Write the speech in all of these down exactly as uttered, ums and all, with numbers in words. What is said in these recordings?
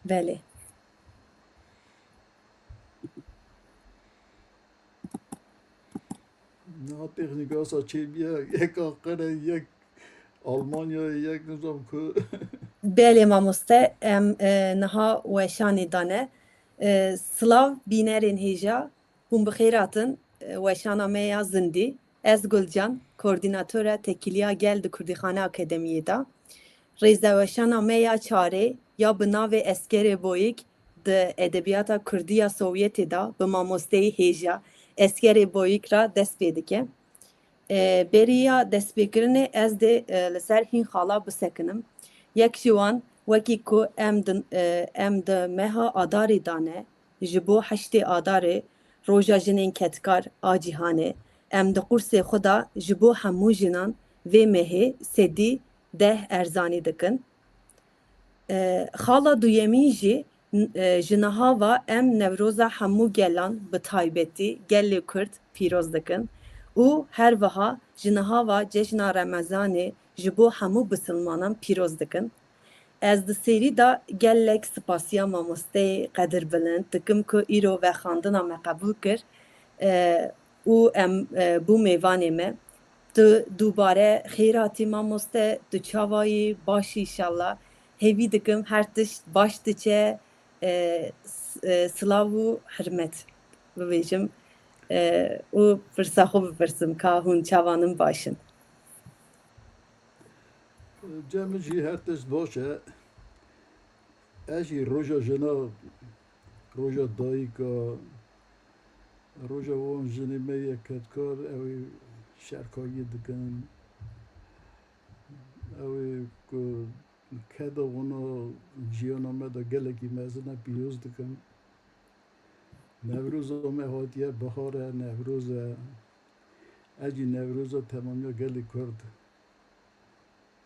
Belê. Niha têxnîka wisa çêbûye, yek Anqere, yek Almanyayê, yek nizam ku. Belê mamoste, em e, niha weşanê dane. E, silav bînerên hêja, hûn bi xêr hatin e, weşana me ya zindî. Ez Gulcan, koordînatora Tekîliya Gel di Kurdîxane Akademiyê de. Rêzeweşana me ya çarê ya bi navê Eskerê Boyîk di edebiyata kurdî ya Sovyetê de bi mamosteyê hêja Eskerê Boyîk re dest pê dike. E, beriya destpêkirinê ez dê e, li ser hîn xala bisekinim. Yek ji wan, wekî ku em di, e, em di meha Adarê de ne, ji bo heştê Adarê, Roja Jinên Kedkar a Cîhanê, em di qursê xwe de ji bo hemû jinan vê mehê sedî deh erzanî dikin. E, xala duyemîn jî n- e, ji niha ve em Newroza hemû gelan, bi taybetî gelê Kurd pîroz dikin û her wiha ji niha ve cejna Remezanê ji bo hemû bisilmanan pîroz dikin. Ez di serî de gelek spasiya mamosteyê qedirbilind dikim ku îro vexwendina me qebûl kir e, û em e, bû mêvanê me. Tu dubare xêr hatî mamoste, tu çawa yî? Baş î înşallah. Hêvî dikim her tişt baş diçe. E, s- e, silav û hirmet bibêjim e, û pirsa xwe bipirsim ka hûn çavan in, baş in? Cem jî her tişt baş e. Ez jî roja jina, roja dayika, roja wan jinê me yê kedkar, ew ê şerkayî dikin. Ew ê ku keda wana jiyana me de gelekî mezin e, pîroz dikim. Newroza me hatiye, bihar e, Newroz e. Ez jî Newroza temamiya gelê Kurd.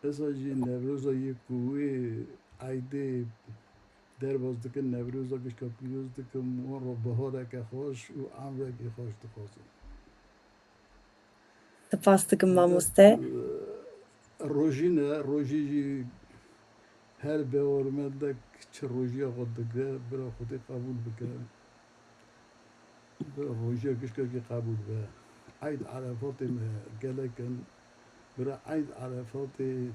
Esa jî Newroza yê ku wê eydê derbas dikin, Newroza gişka pîroz dikim, wan re bihareke xweş û emrekî xweş dixwazim. Spas dikim mamoste. Rojî ne, rojî jî her bawermendek çi rojiya xwe dike, bira Xwedê qebûl bike. Bira rojiya gişka jî qebûl be. Eyd Erefatê me gelek in. Bira Eyd Erefatê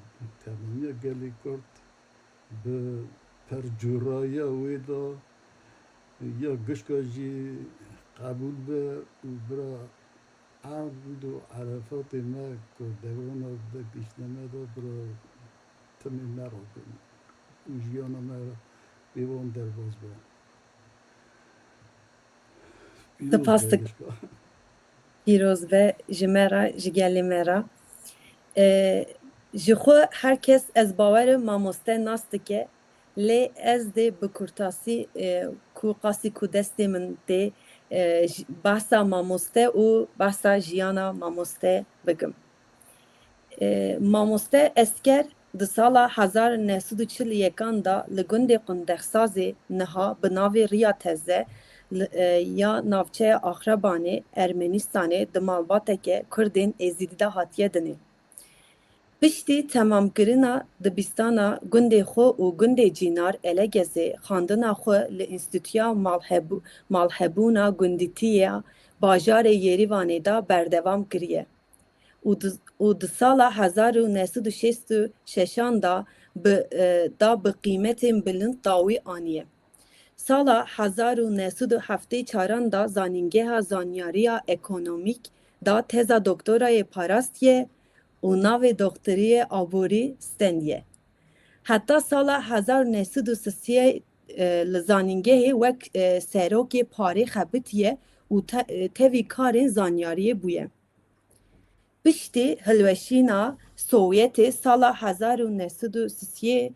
temamiya gelê Kurd bi percûraya wê de ya gişka jî qebûl be û bira Erd û Erefatê me ku dewrana de pîşne me de bira timê me re bin û jiyana me pê wan derbas be. Pîroz Spas be dikim. Gişka. Pîroz be ji me re, ji gelê me re. E, ji xwe her kes ez bawerim mamoste nas dike, lê ez dê bi kurtasî e, ku qasî ku destê min tê e, ji- behsa mamoste û behsa jiyana mamoste bikim. E, mamoste Esker di sala hezar û neh sed û çil û yekan de li gundê Qundexsazê, niha bi navê Riya Teze, li, e, ya navçeya Axrebanê, Ermenistanê, di malbateke Kurdên Êzidî de hatiye dinê. Piştî temamkirina dibistana gundê xwe û gundê Cînar Elegezê, xwendina xwe li Înstîtuya Malhebû- Malhebûna Gundîtiya Bajarê Yerîvanê de berdewam kiriye û di, û di sala hezar û neh sed û şêst û şeşan de bi, e, da bi qîmetên bilind dawî aniye. Sala hezar û neh sed û heftê û çaran de Zanîngeha Zanyariya Ekonomîk de teza doktorayê parastiye û navê doktoriyê aborî stendiye. Heta sala hezar û neh sed û sisiyê e, li zanîngehê wek e, serokê parê xebitiye û te- e, tevî karên zanyariyê bûye. Piştî hilweşîna Sovyetê sala hezar û neh sed û sisiyê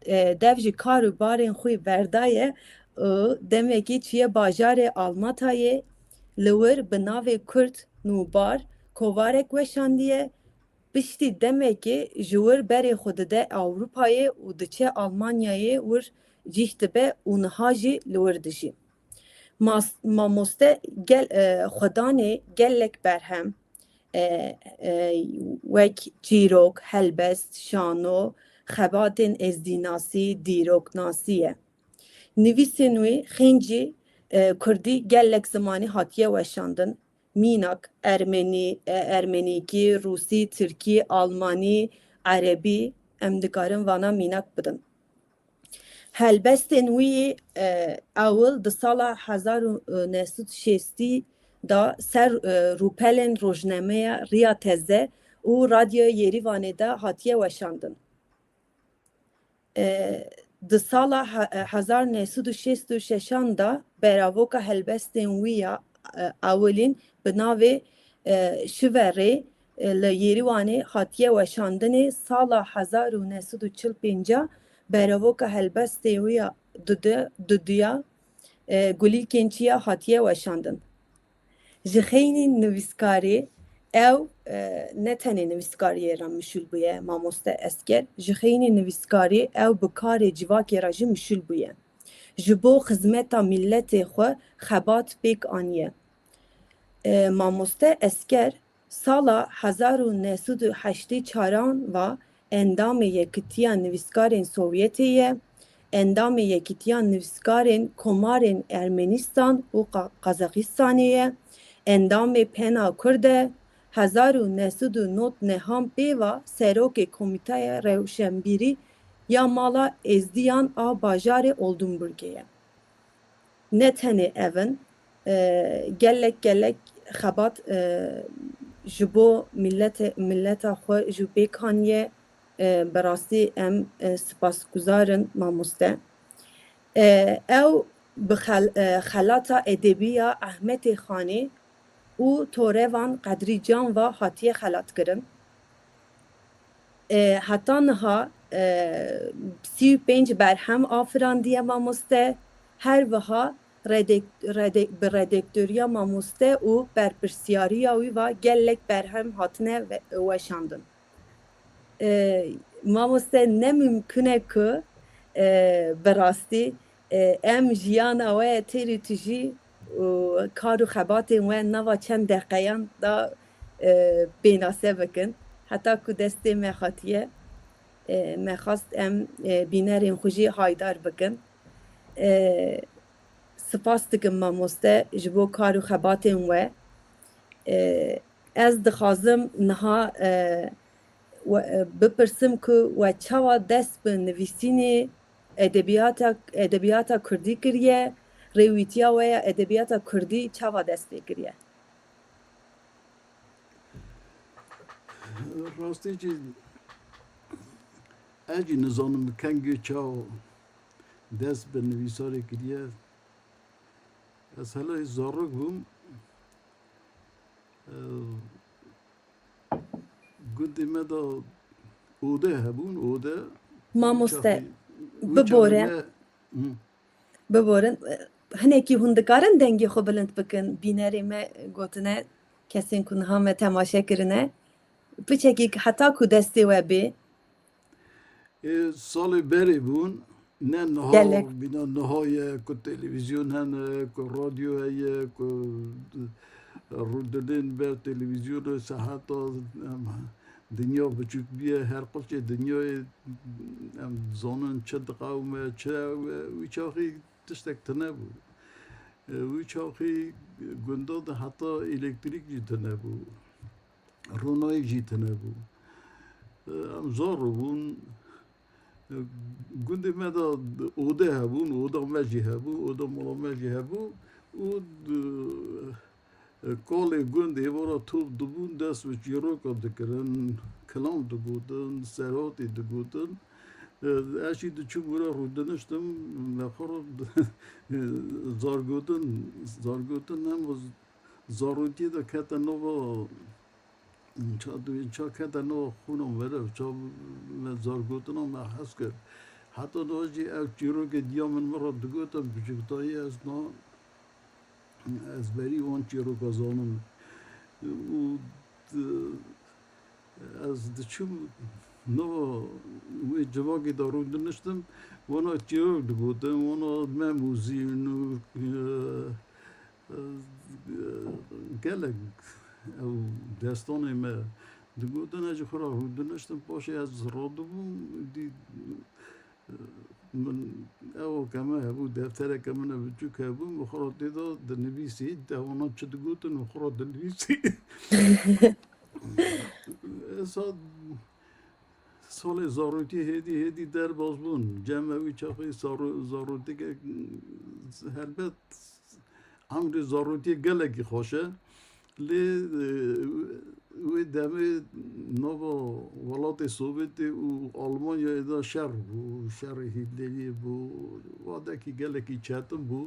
e, dev ji kar û barên xwe berdaye û demekê çûye bajarê Almatayê, li wir bi navê Kurt Nûbar kovarek weşandiye. Piştî demekê ji wir berê xwe dide Ewropayê û diçe Almanyayê wir cih dibe û niha jî li wir dijî. Mas- mamoste gel, e, xwedanê gelek berhem, e, e, wek çîrok, helbest, şano, xebatên êzdînasî, dîroknasî ye. Nivîsên wî xêncî, e, kurdî gelek zimanî hatiye weşandin. Mînak, ermenî, e, ermenîkî, rûsî, tirkî, almanî, erebî, em dikarin vana mînak bidin. Helbestên wî, e, ewil di sala hezar û neh sed û şêstî de ser, e, rûpelên rojnameya Riya Teze û Radyoya Yêrîvanê de hatiye weşandin. E, di sala he-, e, hezar neh sed û şêst û şeşan de beravoka helbestên wî ya, e, ewilîn bi navê, e, Şiverê, e, li Yêrîwanê hatiye weşandinê. Sala hezar û neh sed û çil pênca beravoka helbestê wî ya dudu-, duduya, e, Gulîlkên Çiya hatiye weşandin. Ji xeynî nivîskarî ew, e, ne tenê nivîskariyê re mişûl bûye mamoste Esker, ji xeynî nivîskarî ew bi karê civakê re jî mişûl bûye. Ji bo xizmeta miletê xwe xebat pêk aniye. E, mamoste Esker sala hezar û neh sed û heştê çaran ve endamê Yekîtiya Nivîskarên Sovyetê ye, endamê Yekîtiya Nivîskarên Komarên Ermenîstan û Qa-, Qazaxistanê ye, endamê Pena Kurd e, hezar û neh sed û nod nehan pê ve serokê Komîteya Rewşenbîrî ya Mala Êzdiyan a bajarê Oldenburgê ye. Ne tenê ev in, e, gelek gelek xebat, e, ji bo milete-, mileta xwe jî pêk aniye, e, bi rastî em, e, spasguzar in mamoste. E, ew bi xel-, e, xelata edebî ya Ehmetê Xanê û Torevan Qedrî Can ve hatiye xelatkirin. E, heta niha, e, sî û pênc berhem afirandiye mamoste, her wiha redek-, redek-, bi redaktoriya mamoste û berpirsiyariya wî ve gelek berhem hatine ve-, weşandin. E, mamoste, ne mimkun e ku, e, bi rastî, e, em jiyana we têrî tijî û kar û xebatên we nava çend deqeyan de, e, pênase bikin. Heta ku destê me hatiye, e, me xwest em, e, bînerên xwe jî haydar bikin. E, spas dikim mamoste ji bo kar û xebatên we. E, ez dixwazim niha, e, we, e, bipirsim ku we çawa dest bi nivîsînê edebiyata, edebiyata kurdî kiriye, rêwîtiya we ya edebiyata kurdî çawa dest pê kiriye? Rastî jî ez jî nizanim kengê çawa dest bi nivîsarê kiriye. Ez hela zarok bûm. Ew, gundê me de ode hebûn, ode. Mamoste, çaxî, wî bibore. Çaxî me, hı. Biborin, hinekî hûn dikarin dengê xwe bilind bikin, bînerê me gotine, kesên ku niha me temaşe kirine, piçekî heta ku destê we bê. Ê, salê berê bûn, ne niha, gelek, bîna niha ye ku televîzyon hene, ku radyo heye, ku rûdinên ber televîzyonê seheta, em, dinya biçûk bûye, her qulçê dinyayê em dizanin çi diqewime, çi ew e, wî çaxî tiştek tune bû. E, wî çaxî gunda de heta elektrîk jî tune bû. Ronayî jî tune bû. E, em zor bûn. E, gundê me de ode hebûn, oda me jî hebû, oda mala me jî hebû û, e, kolê gundê vara top dibûn, dest bi çîroka dikirin, kilam digotin, serhatî digotin. E, ez jî diçûm wira rûdiniştim, me xwe re zargotin, zargotin hem zarokiyê de kete nava, ça, ça kete nava xwîna meriv, ça me zargotina me hez kir. Heta niha jî ew çîrokê diya min min re digotin, biçûktayî ez na, ez berî wan çîroka zanim. Û, e, ez diçûm nava wê civakê de rûdiniştim, wana çîrok digotin, wana Mem û Zînûr, e, e, gelek ew destanê me digotin, ez ji xwe re rûdiniştim, paşê ez radibûm, dî, e, min Ew ke me hebû, deftereke min e biçûk hebû, min xwe re tê de dinivîsî, dewanan çi digotin, min xwe re dinivîsî. Esa salê zarokî hêdî hêdî derbas bûn. Cem ew çaxê zaro-, zarokê helbet emrê zarokê gelekî xweş e. Lê, e, wê demê nava welatê Sovyetê û Almanyayê de şer bû, şerê Hîtlerî bû, wadekî gelekî çetin bû.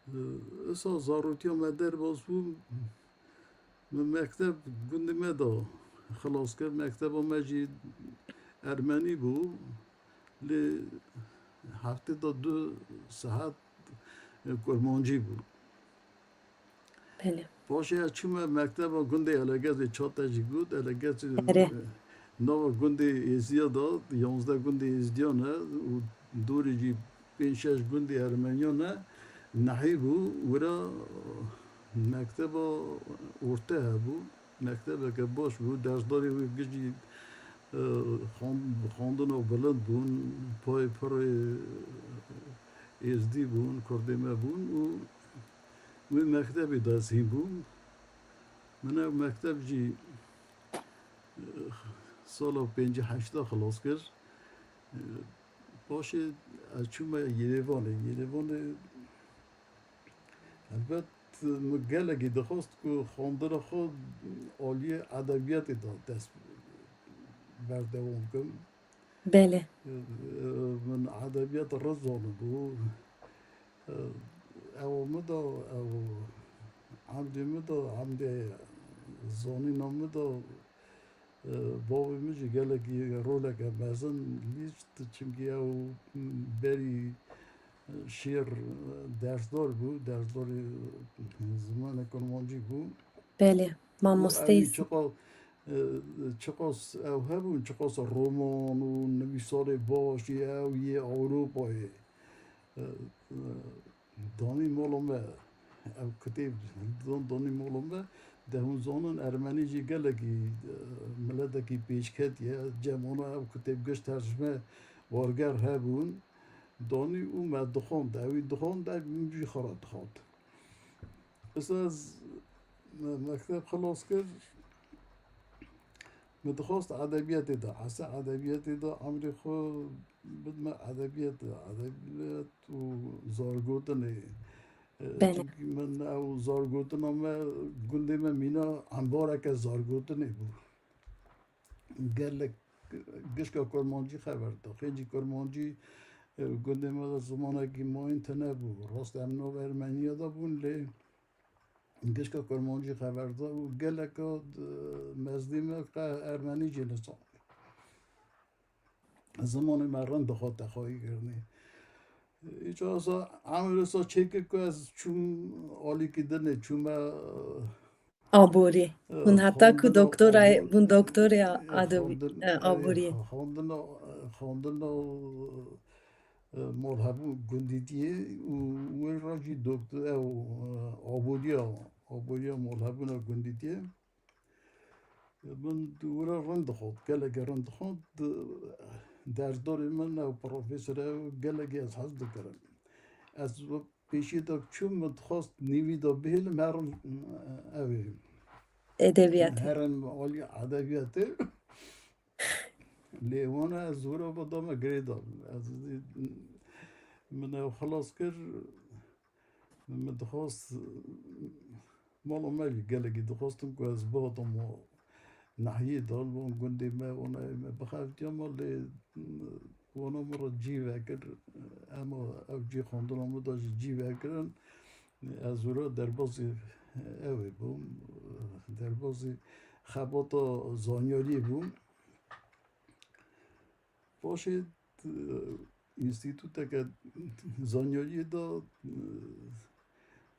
E, Esa zarotiya me derbas bû, min mekteb gundê me de xilas kir. Mekteba me jî ermenî bû, lê heftê de du saet, e, kurmancî bû. Belê. Paşê ez çûme mekteba gundê Elegezê, Çate jî got, Elegezê, Erê. e, nava gundê Êziya de, yanzdeh gundê Êzidiyan e û dorê jî pênc şeş gundê Ermeniyan e. Nehî bû, wira mekteba orte hebû, mektebeke baş bû, dersdarê wê giştî, e, xan-, xandina bilind bûn, payê pirê Êzdî bûn, kurdê me bûn û wê mektebê de ez hîn bûm. Min ev mekteb jî, e, sala pêncî heşta xilas kir. E, Paşê ez çûme Yêrêvanê. Yêrêvanê helbet min gelekî dixwest ku xwendina xwe aliyê edebiyatê de dest berdewam kim. Belê. Min edebiyat rind zanibû. Ew min de, ew emdê min de, emdê zanîna min de, bavê min jî gelekî roleke mezin lîst, çimkî ew berî şêr dersdar bû, dersdarê zimanê kurmancî bû. Belê, û ew mamosteyê jî çiqas, e, çiqas ew hebûn, çiqas roman û nivîsarê baş jî ew yê Ewropayê. E, e, danî mala me, ew kitêb dan-, danî mala me, de hûn zanin ermenî jî gelekî, e, miletekî pêşketî ye. Cem wana ew kitêb giş tercime warger hebûn. Danî û me dixwend, ewî dixwend, ev min jî xwe re dixwend. Îsa ez me-, mekteb xilas kir, min dixwest edebiyatê de, hesa edebiyatê de emrê xwe bidime edebiyatê, edebiyat û zargotinê. E, Belê. Çimkî min ew zargotina me, gundê me mîna embareke zargotinê bû. Gelek gişka kurmancî xeber da. Xêncî kurmancî, e, gundê me de zimanekî mayîn tune bû. Rast em nav Ermeniya de bûn, lê gişka kurmancî xeber da û geleka, e, mezdî me qe ermenî jî nizanî. Zimanê me rind dixwat texayî kirinê. Îca sa emir sa çêkir ku ez çûm alîkî dinê, çûme, e, Aborî. E, Hûn heta ku xwendina doktora, abor-, hûn doktorê e, adewî, xwendin-, e, e, aborî. Xwendina, xwendina, e, malhebûn gundîtiyê û wê re jî doktor, ew, e, aboriya, aboriya malhebûna gundîtiyê. Min wira rind dixwend, gelekî rind dixwend. Dersdarê min ew profesor e, gelekî ez hez dikirim. Ez pêşî de çûm, min dixwest nîvî de bihêlim, herim, ew ê. Edebiyatê. Herim alî edebiyatê. Lê wana ez wira ba dame girêdan. Ez, min ew xilas kir. Min dixwest, mala me jî gelekî dixwestin ku ez bihatim nahiyê de, li wan gundê me, wana me bixebitiya me, lê wana min re cî vekir, ema ew cî xwendina min de jî cî vekirin. Ez wira derbazî ew ê bûm, derbazî xebata zanyariyê bûm. Paşê, e, înstîtûteke zanyariyê de, e,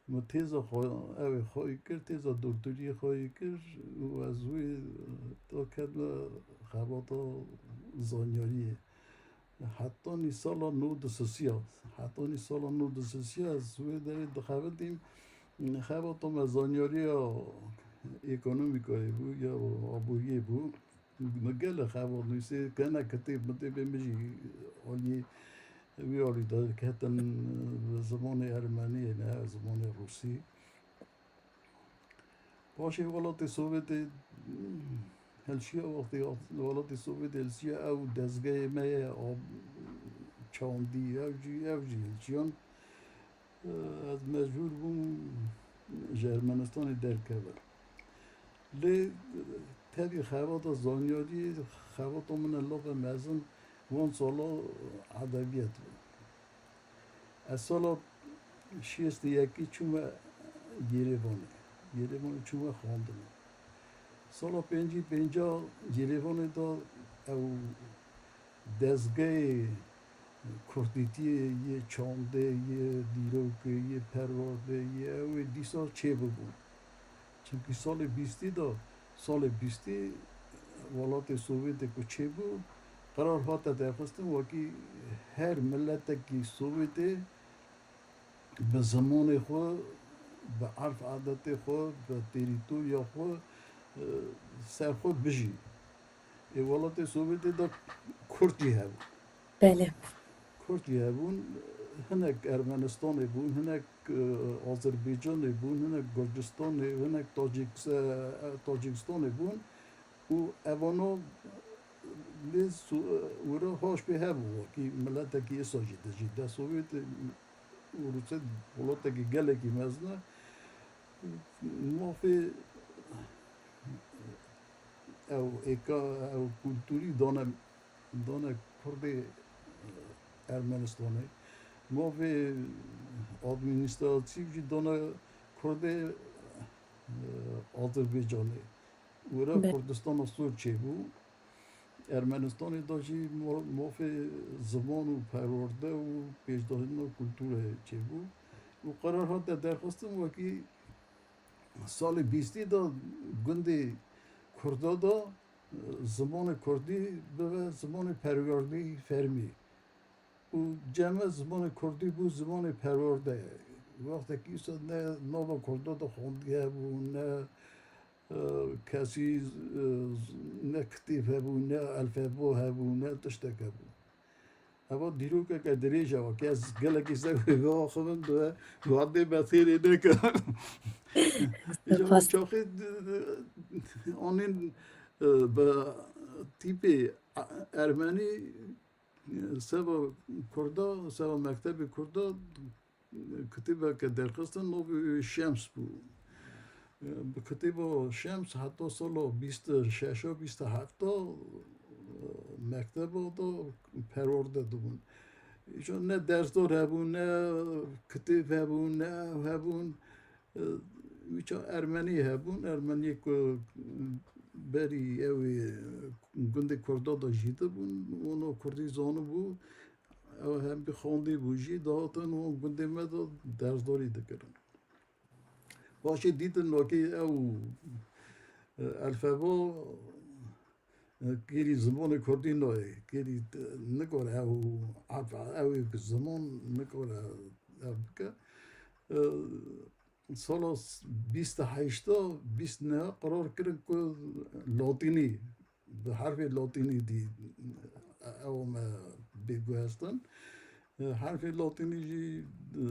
min têza xwe, ew ê xweyî kir, têza doktoriyê xweyî kir û ez wê, e, da ketime xebata zanyariyê. Hetanî sala nod û sisiya, hetanî sala nod û sisiya ez wê derê dixebitîm. Xebata me zanyariya ekonomîkayê bû ya aboriyê bû. Min gelek xebat nivîsê, gene kitêb mitêbê min jî aliyê Wî alî de ketin bi zimanê ermeniyê ne, zimanê rûsî. Paşê welatê Sovyetê hilşiya, wextê welatê Sovyetê hilşiya, ew dezgehê me ye, a, çandî, ew jî, ew jî hilşiyan. Ez mecbûr bûm ji Ermenistanê derkevim. Lê tevî xebata zanyariyê, xebata min e lape mezin wan sala edebiyat bû. Ez sala şêst û yekê çûme Yerevanê. Yerevanê çûme xwendinê. Sala pêncî pênca Yerevanê de ew dezgehê kurdîtiyê, yê çandê, yê dîrokê, yê perwerdê, yê ew ê dîsa çêbibûn. Çimkî salê bîstî de, salê bîstî welatê Sovyetê ku çêbû, qerar hate derxistin, wekî her miletekî Sovyetê bi zimanê xwe, bi erf adetê xwe, bi terîtoriya xwe, e, ser xwe bijî. Ê welatê Sovyetê de Kurd jî hebû. Belê. Kurd jî hebûn, hinek Ermenistanê bûn, hinek, e, Azerbaycanê bûn, hinek Gurcistanê, hinek Tacîks-, e, Tacîkistanê bûn û evana lê su-, e, wira haş pê hebû, wekî miletekî êsa jî dijî. De Sovyet û Rûsya welatekî gelekî mezin e. Mafê ew êka, ew kulturî dane, dane Kurdê Ermenistanê. Mafê administratif jî dane Kurdê, e, Azerbaycanê. Wira Be- Kurdistana Sûr çêbû. Ermenistanê de jî mo-, mafê ziman û perwerde û pêşdahîna kulturê çêbû. Û qerar hate derxistin wekî salê bîstî de gundê Kurda de, e, zimanê Kurdî bibe zimanê perwerdî fermî. Û cem me zimanê Kurdî bû zimanê perwerde. Wextekî îsa ne nava Kurda de xwendî hebû, ne, e, kesî, e, ne kitêb hebû, ne elfebo hebû, ne tiştek hebû. Eva dîrokeke dirêj e, weke ez gelekî ser wê biaxivim, bi wadê me têrê neke. Îja Spas. Çaxê, e, anîn, e, bi tîpê ermenî, seba Kurda, seba mektebê Kurda kitêbeke derxistin, navê wî Şems bû. Bi kitêba Şems heta sala bîst û şeş, bîst û heft mekteba de perwerde dibûn. Îja ne dersdar hebûn, ne kitêb hebûn, ne ew hebûn. E, wî ça ermenî hebûn, ermeniyê ku berî ew ê gundê Kurda de jî dibûn, wan kurdî zanibû, ew hem bi xwendî bû jî, dihatin wan gundê me de dersdarî dikirin. Paşê dîtin wekî ew, e, elfeba, e, kêrî zimanê kurdî nayê, kêrî, e, nikare ew, ew ê ziman nikare ev bike. E, Sala s-, bîst û heşta, bîst û neh qerar kirin ku latînî, bi herfê latînî dî, ew me bê guhestin. Herfê latînî jî, e,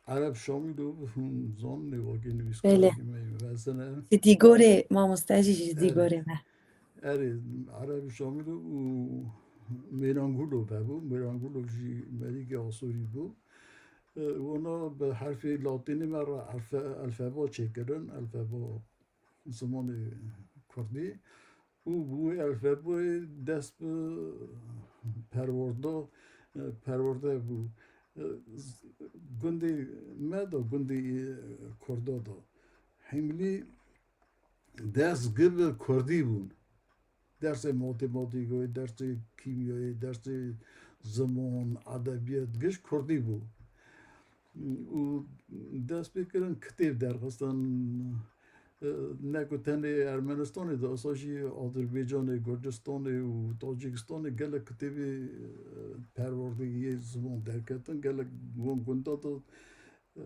Ereb Şamîlov, hûn zanin ê wekî nivîskarê Belê. me yê mezin e. Ji dîgorê mamoste jî ji Erê. dîgorê me. Erê, Ereb Şamîlov û Mêrangulov hebû. Mêrangulov jî merîgê Asorî bû. E, wana bi herfê latînî me re elfe-, elfeba çêkirin, elfeba zimanê kurdî. Û bi wê elfebayê dest bi perwarda, e, perwarde bû. E, z-, gundê me de, gundê, e, kurda de. Hemlî dest gi bi kurdî bûn. Dersê matematîkê, dersê kîmyayê, dersê ziman, edebiyat, giş kurdî bû. Û dest pê kirin kitêb derxistin. E, ne ku tenê Ermenistanê de, esa jî Azerbaycanê, Gurcistanê û Tacikistanê gelek kitêbê, e, perwerdeyê ziman derketin, gelek wan gunda de, e,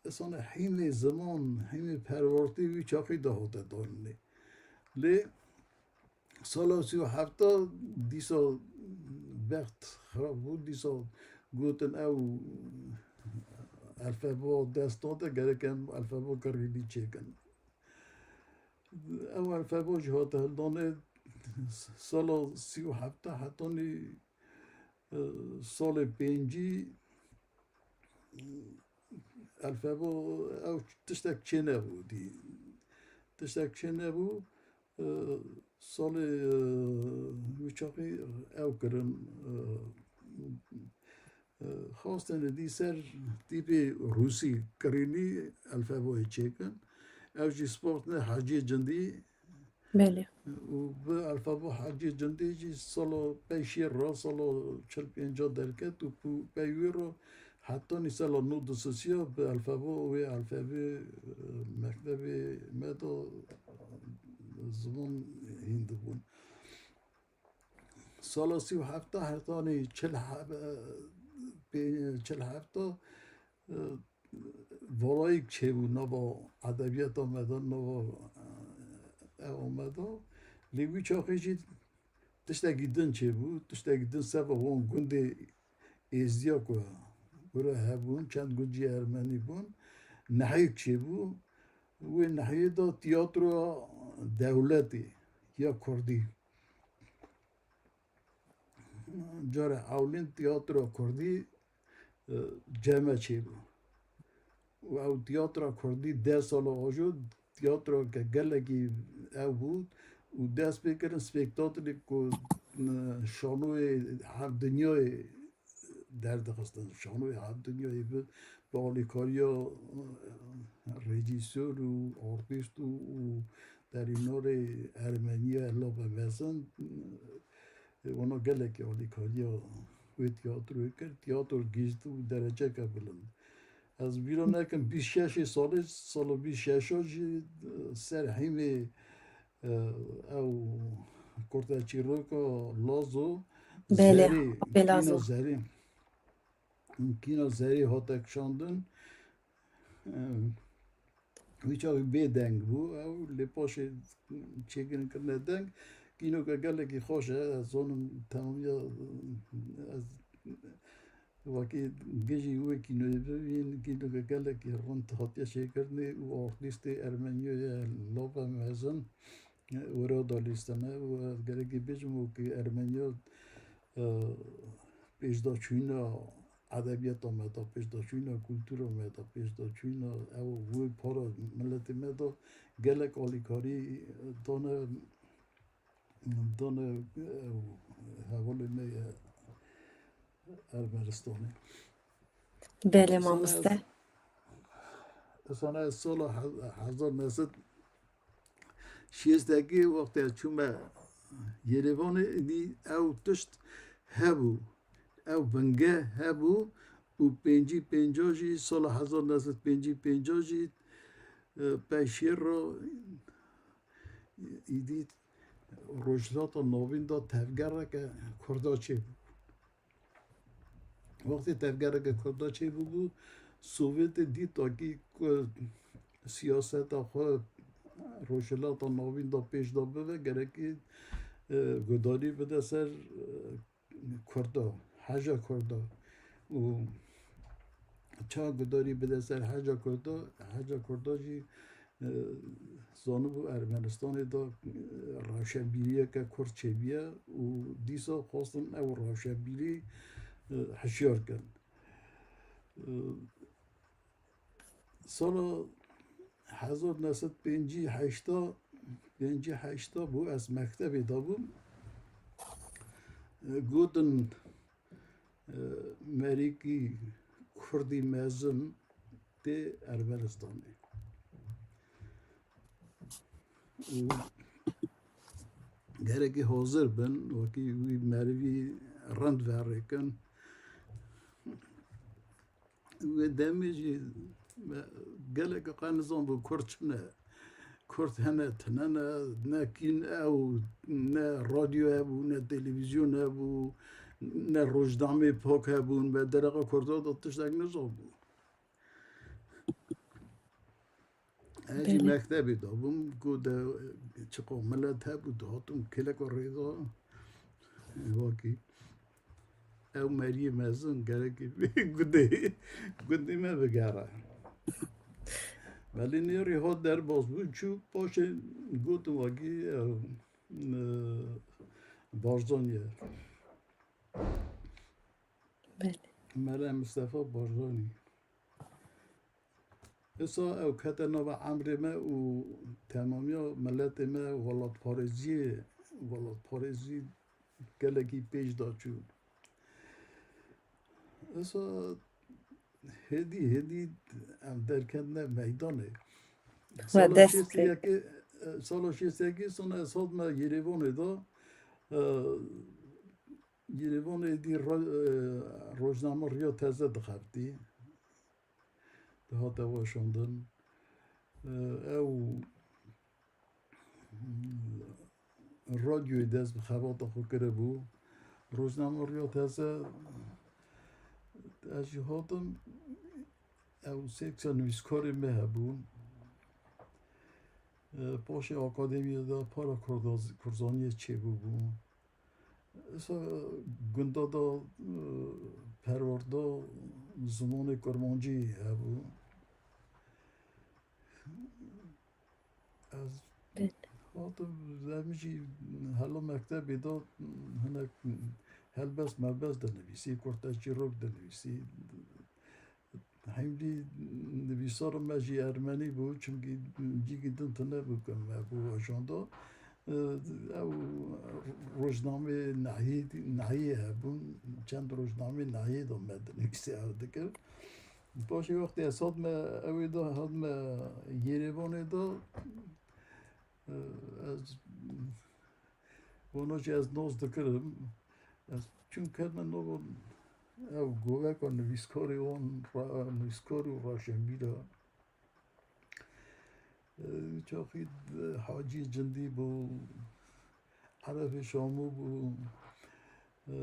Esane hînê ziman, hînê perwertî wî çaxî de hate danînê. Lê sala sî û heft dîsa bext xirab bû, dîsa gotin ew elfeba destan de gerek em elfeba kirîlî çêkin. Ew elfeba jî hate hildanê sala sî û heft hetanî, e, salê pêncî, elfeba ew tiştek çênebû dî. Tiştek çênebû, e, salê, e, wî çaxî ew kirin, e, e, xwestin dî ser tîpê rûsî kirîlî elfebayê çêkin. Ew jî sport ne heciyê cindî Belê. Û bi elfaba hecî cindî jî sala pey şêr re, sala çil pênca derket û pû-, pey wî re hetanî sala nod û sisiya bi elfaba wê elfebê, e, mektebê me de ziman hîn dibûn. Sala sî û hefta hetanî çil heb-, e, pê-, çil hefta, e, volayîk çêbû nava edebiyata me de, nava, e, ewa me de. Lê wî çaxê jî tiştekî din çêbû, tiştekî din seba wan gundê êzdiya ku gure hebûn, çend gund jî ermenî bûn, nehêk çêbû. Wê nehiyê de tiyatro dewletê ya kurdî. Cara ewlîn tiyatro kurdî, e, ceme çêbû. Û ew tiyatra kurdî deh sala ajo tiyatroke gelekî ew bû û dest pê kirin spektaklê ku, e, şanoyê hevdinyayê derdixistin. Şanoyê hevdinyayê bi, bi alîkariya, e, rejîsor û artîst û, û derînorê Ermeniya Labe Mezin, e, wana gelekî alîkariya wê tiyatroyê kir. Tiyatro gihîşt û dereceke bilind. Ez bîra nekim bîst şeşê salê, sala bîst şeşa jî, e, ser hîmê, e, ew kurteçîroka Lazo, Belê, Zerî, belê Lazo. Kîna Zerî. Kîna Zerî hate kişandin. E, wî çaxî bê deng bû ew, lê paşê çêkirin kirine deng. Kînoke gelekî xweş e, ez zanim temamiya, ez wekî gijî wê kînoyê bibîn, kînoke gelekî rind hatiye çêkirinê û artîstê Ermeniyoyê Labe Mezin, e, wira da lîstene û ez gerekî bêjim wekî Ermeniya, e, pêşdaçûna edebiyata me de, pêşdaçûna kultura me de, pêşdaçûna ew wê para miletê me de gelek alîkarî dane, dane, e, hevalê me ye Ermenistanê. Belê, Sana mamoste. Sana sala he-, hezar neh sed şêstekê wextê ez çûme Yerêvanê, dî ew tişt hebû. Ew binge hebû û pêncî pênca jî, sala hezar neh sed pêncî pênca jî, e, pey şêr re îdî Rojhilata Navîn de tevgereke Kurda çêbû. Wextê tevgereke Kurda çêbûbû, Sovyetê dît takî ku siyaseta xwe Rojhilata Navîn de pêş de bibe, gerekî, e, gudarî bide ser, e, Kurda, heja Kurda. Û ça gudarî bide ser heja Kurda, heja Kurda jî, e, zanibû Ermenistanê de, e, rewşenbîriyeke Kurd çêbûye û dîsa xwestin ew rewşenbîrî, e, hişyar kin. E, Sala hezar neh sed pêncî heşta, pêncî heşta bû, ez mektebê de bûm. E, gotin, e, merîkî kurdî mezin tê Ermenistanê. Û gerekî hazir bin, wekî wî merivî rind verêkin. Wê demê jî me gelek qe nizanbû Kurd çi ne. Kurd hene, tine ne, ne kîn ew, ne radyo hebû, ne televîzyon hebû, ne rojnameyê pak hebûn, me dereqa Kurda de tiştek nizanbû. Ez jî Belê. mektebê de bûm, ku de çiqa milet hebû, dihatim kêleka rêda, wekî. Ew meriyê mezin gerekî gundê, gundê me bigere. Belê nêrî hat derbas bû, çû paşê gotin wekî, ew, e, Barzanî ye. Belê. Mele Mistefa Barzanî. Îsa ew kete nava emrê me û temamiya miletê me welatparêziyê, welatparêzî gelekî pêş da çû. Îsa hêdî, hêdî em derketine meydanê. We Sala dest şêst û yekê, sala şêst û yekê sona ez hatime Yerêvanê de, e, Yerêvanê dî ro-, e, rojname Riya Teze dixebitî. Dihate weşandin. E, ew, radyoyê dest bi xebata xwe kiribû. Rojname Riya Teze, ez jî hatim, ew sêksa nivîskarê me hebûn. E, paşê akademiyê de para Kurdaz-, Kurzaniyê çêbûbû. Îsa gunda da, e, perwarda zimanê kurmancî hebû. Ez Belê. hatim, em jî hela mektebê de hinek helbest melbest dinivîsî, kurteçîrok dinivîsî. Hemdî nivîsara me jî ermenî bû, çimkî cîkî din tune bû ku me bû weşanda. Ew rojnameyê nahiyê, nahiyê hebûn, çend rojnameyê nahiyê de me dinivîsî ew dikir. Paşê wextê ez hatime ewê de, hatime Yerêvanê de, ez, wana jî ez nas dikirim. Ez çûm ketime nava ew goveka nivîskarê wan, ra-, nivîskar û raşenbîra. E, çaxî Hacî Cindî bû, Erefê Şamû bû. E,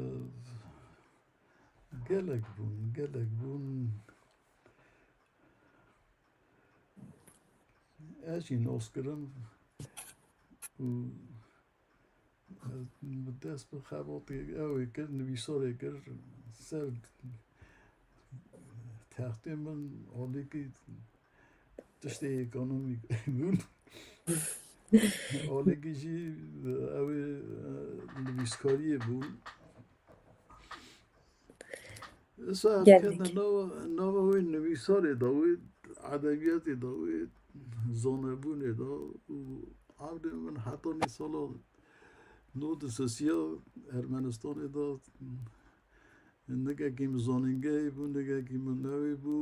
gelek bûn, gelek bûn. Ez jî nas kirim û ez bi dest bi xebatê ew ê kir, nivîsarê kir, ser textê min alîkî tiştê ekonomîk bûn. Alîkî jî ew ê, e, nivîskariyê bûn. Îsa em Gelek. ketine nava, nava wê nivîsarê de, wê edebiyatê de, wê zanebûnê de û ewdê min hetanî sala nod û sisiya Ermenistanê de nikekî min zanîngehê bû, nikekî min newê bû.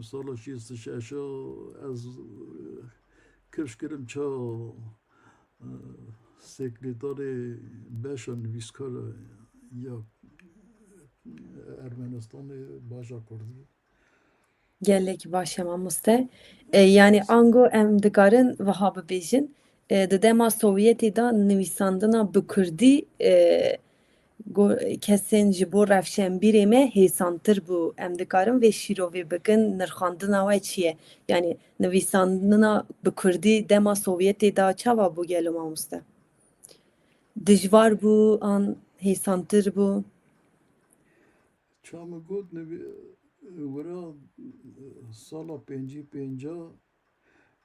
Sala şêst û şeş a ez, e, kifş kirim ça, e, sekreterê beşa nivîskar ya Ermenistanê baja Kurdî. Gelek baş e mamoste. E, yani ango em dikarin wiha bibêjin. E, di dema Sovyetê de nivîsandina bi Kurdî, e, go-, kesên ji bo rewşenbîrê me hêsantir bû. Em dikarin vê şîrovê bikin, nirxandina we çi ye? Yani nivîsandina bi Kurdî dema Sovyetê de çawa bû gelo mamoste? Dijwar bû an hêsantir bû? Ça min got, nivî-, wira, e, sala pêncî pênca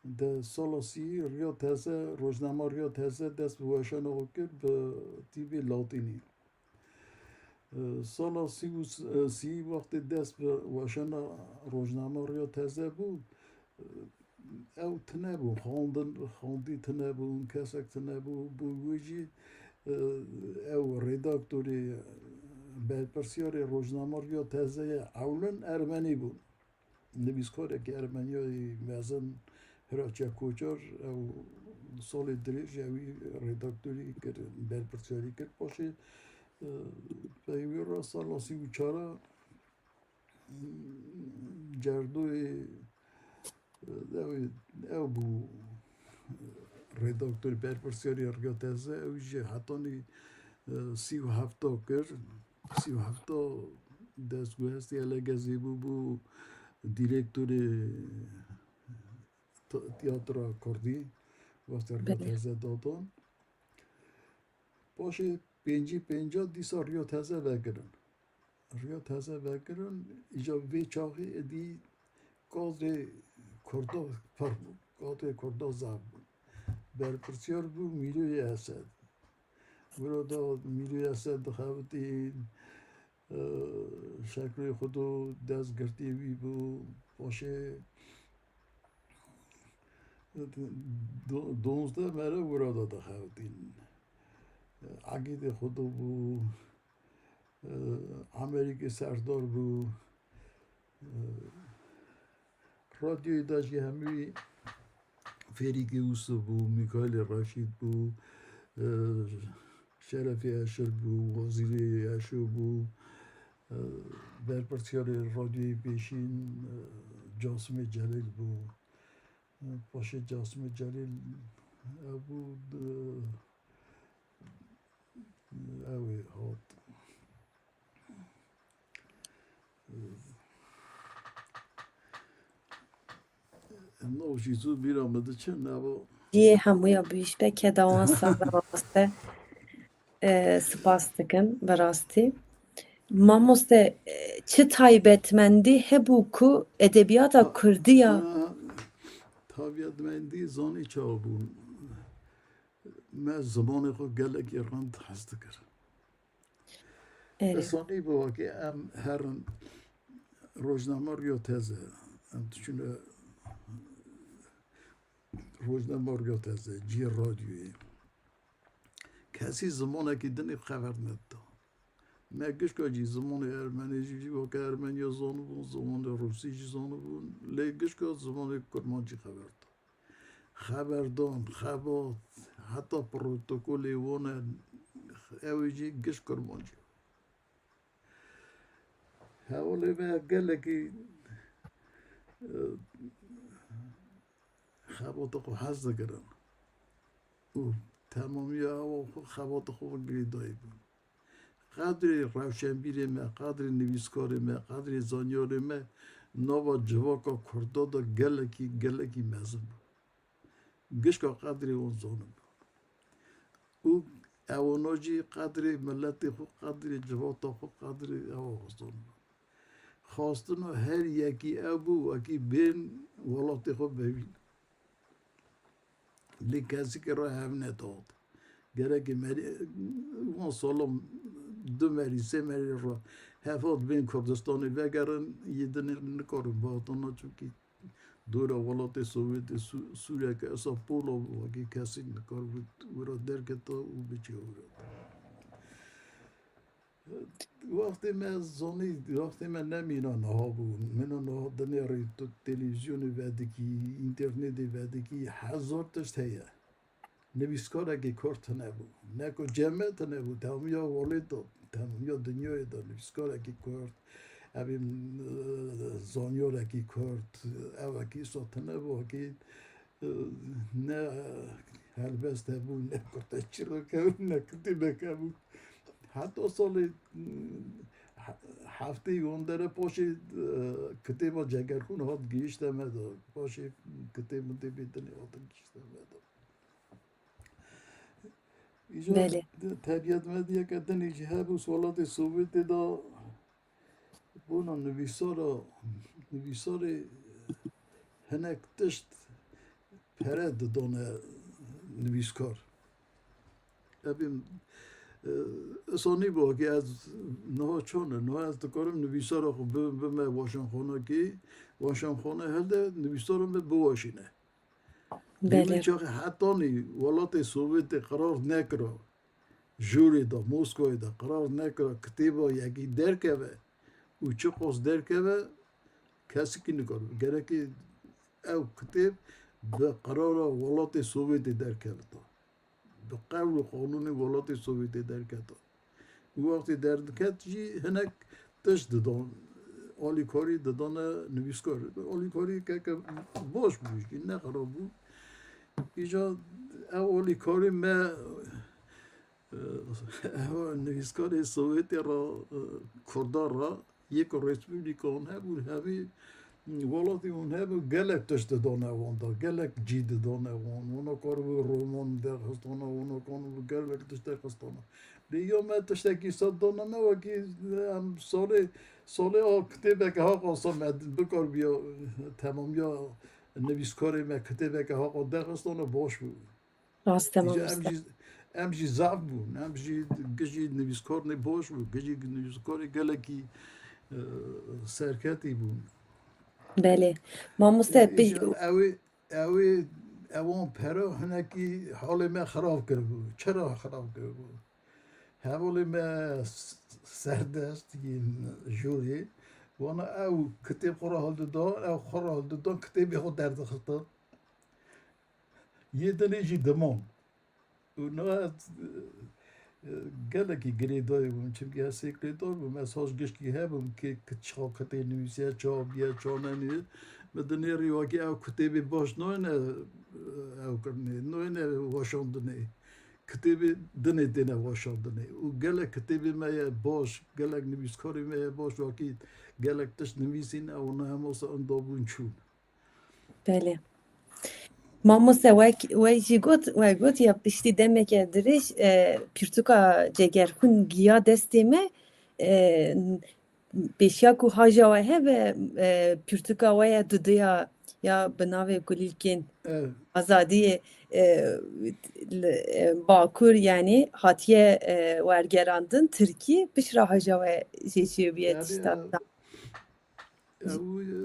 de sala sî Riya Teze, rojnama Riya Teze dest bi weşana xwe kir bi tîbê latînî. E, sala sî û s-, e, sî wextê dest bi weşana rojnama Riya Teze bû, e, ew tune bû, xwendin, xwendî tune bû, kesek tune bû, bû wê jî, e, ew redaktorê, berpirsyarê rojnama Riya Teze ye ewlin ermenî bû. Nivîskarekî ermeniyayî mezin Hiraçya Koçar, ew salê dirêj ewî redaktorî kir, berpirsyarî kir. Paşê, e, peyvê re sala sî û çar a, Cerdoyê, e, ew, ew bû, e, redaktor, berpirsyarê Riya Teze, ew jî hetanî, e, sî û heft a kir. Sî û heft a dest guhestî Elegezê bû, bû dîrektorê t-, tiyatra kurdî, wextê Riya Belê. Teze datan. Paşê pêncî pênca dîsa Riya Teze vekirin. riya teze vekirin, îca vê çaxê êdî kadrê Kurda pir bû, kadrê Kurda zaf bû. Berpirsiyar bû Mîroyê Esed. Wira da Mîroyê Esed dixebitîn, e, şeklê xwe do destgirtî wî bû, paşê do-, donzdeh mere wira da dixebitîn. Egîdê xwe do bû, e, Amerîkê serdar bû. E, radyoyê de jî hemî Fêrîkê Ûso bû, Mîkaîlê Reşîd bû, e, Şerefê Eşir bû, Wezîrê Eşo bû, e, berpirsiyarê radyoyê pêşîn, e, Casimê Celîl bû. E, paşê Casimê Celîl, e, bû, e, ew ê hat. Nav jî zû bîra min diçe, nava. Cihê hemûya bihişte, keda wan sağlam raste. E, spas dikim, bi rastî. Mamoste, e, çi taybetmendî hebû ku edebiyata kurdî ya? Ha, taybetmendî zanî çawa bû? Me zimanê xwe gelekî rind hez dikir. Erê. Esanî bi wekî em herin rojname riyo teze, em diçûne rojname riyo teze, cihê radyoyê. Kesî zimanekî din ê xeber nedida. Me gişka jî zimanê ermenî jî, jî weke ermeniya zanibûn, zimanê rûsî jî zanibûn, lê gişka zimanê kurmancî xeber da. Xeberdan, xebat, heta protokolê wan e, ew ê jî giş kurmancî. Hevalê me gelekî, e, xebata xwe hez dikirin û temamiya ewa xwe xebata xwe girêdayî bûn. Qedrê rewşenbîrê me, qedrê nivîskarê me, qedrê zanyarê me nava civaka kurda de gelekî, gelekî mezin bû. Gişka qedrê wan zanin bû. Û ewana jî qedrê miletê xwe, qedrê civata xwe, qedrê ewa xwe zanin bû. Xwestina her yekî ew bû, wekî bên welatê xwe bevîn. Lê kesikê re hev nedat. Gerekê merî, wan salan du merî, sê merî re hev hat bên Kurdistanê vegerin, yê din nikarin bihatana, çimkî dora welatê Sovyetê Sû-, Sûriyeke esa pola bû, wekî kesî nikaribû wira derketa û biçe wira. Wextê me zanî, wextê me ne mîna niha bû. Mîna niha dinêrî, tu televîzyonê vedikî, înternetê vedikî, hezar tişt heye. Nivîskarekî kurd tine bû. Ne ku cem me tine bû, temamiya holê de, temamiya dinyayê de nivîskarekî kurd, evî, e, zanyarekî kurd, evekî îsa tine bû, wekî ne helbest hebû, ne kurteçîrok hebû, ne kitêbek hebû. Heta salê, he-, heftê û hondere paşê, e, kitêba Cegerxûn hat gihîşte me de. Paşê kitêb mitêbê dinê hatin gihîşte me de. Îcar Belê. Tebiyet medyeke dinê jî hebû, welatê Sovyetê de bona nivîsara, nivîsarê hinek tişt pere didane nivîskar. Evî, e, îsanî bû ki ez niha çon e, niha ez dikarim nivîsara xwe bi-, bime weşanxanekî, weşanxane hilde nivîsara me biweşîne. Lê Belê. Min çaxê hetanî welatê Sovyetê qerar nekira, jûrê de, Moskowayê de qerar nekira kitêba yekî derkeve û çiqas derkeve, kesikî nikaribe. Gerekê ew kitêb bi qerara welatê Sovyetê derkevita. Bi qewl û qanûnê welatê Sovyetê derketa. Û wextê derdiket jî hinek tişt didan, alîkarî didane nivîskar. Alîkarî keke baş bû jî, ne xirab bû. Îca ew alîkarî me, e, ew nivîskarê Sovyetê re, e, Kurda re, yê ku respublika wan hebû, hemî welatê wan hebû, gelek tişt didane wan de, gelek cî didane wan. Wana karibû roman derxistana, wana karibû gelek tişt derxistana. Lê ya me tiştekî sed dana me wekî em salê, salê a kitêbeke haqasa me bikar biya temamiya nivîskarê me kitêbeke haqa derxistana baş bû. Rast e, Îca em mamoste. Jî, em jî zaf bûn. Em jî gijî nivîskarnê baş bû. Gijî nivîskarê gelekî, e, serketî bûn. Belê. Mamoste, Î-, pij- îca ew ê, ew ê, ewan pera hinekî halê me xirab kiribû. Çira xirab kiribû? Hevalê me s-, serdest yên jûrî, wana ew kitêb xwe re hildidan, ew xwe re hildidan, kitêbê xwe derdixistin. Yê dinê jî diman. Û niha ez, e, gelekî girêdayî bûm, çimkî ez sêkirêdar bûm, ez haj gişkî hebûm kê çiqa kitê nivîsiye, çawa biye, çawa nenî. Min dinêrî wekî ew kitêbê baş nayêne, e, ew kirinê, nayêne weşandinê. Kitêbê dinê têne weşandinê. Û gelek kitêbê me ye baş, gelek nivîskarê me ye baş, wekî gelek tişt nivîsîn, ew ne hema se inda bûn çûn. Belê. Mamoste, wek, wek jî got, we got ya piştî demeke dirêj, e, pirtûka Cegerxwîn giya destê me, e, pêşiya ku haja we hebe, e, pirtûka we ya duduya ya bi navê Kulîlkên Evet. Azadiyê, e, li, e, Bakur, yanî hatiye, e, wergerandin Tirkî, piştre haja we jê çêbûye Yani, tişta e, da. Ew, e,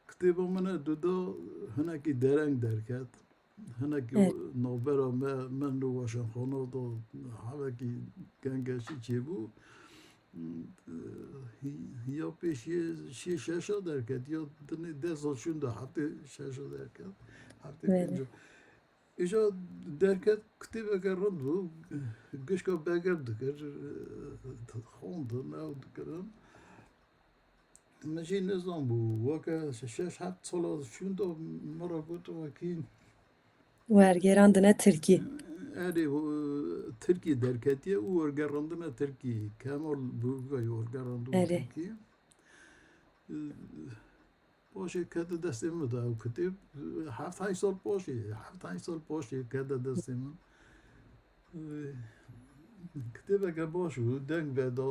kitêba min e duda hinekî dereng derket. Hinekî Evet. navbera me, min li weşanxana da hevekî gengeşî çêbû. E, hî-, ya pêşiyê şê şeşa derket, ya dinê deh sal şûnda heftê şeşa derket, heftê Evet. pênca. Îja derket kitêbeke rind bû, gişka begir dikir, xwendin, ew dikirin. Min jî nizanbû, weke şeş heft sala şûnda min re got wekî. Wergerandine Tirkî. Erê, o, Tirkî derketiye û wergerandine Tirkî. Kemal Burgay wergerandin Erê. Tirkî. Paşê kete destê min de ew kitêb, heft heşt sal paşê, heft heşt sal paşê kete destê min. Kitêbeke baş bû, deng veda.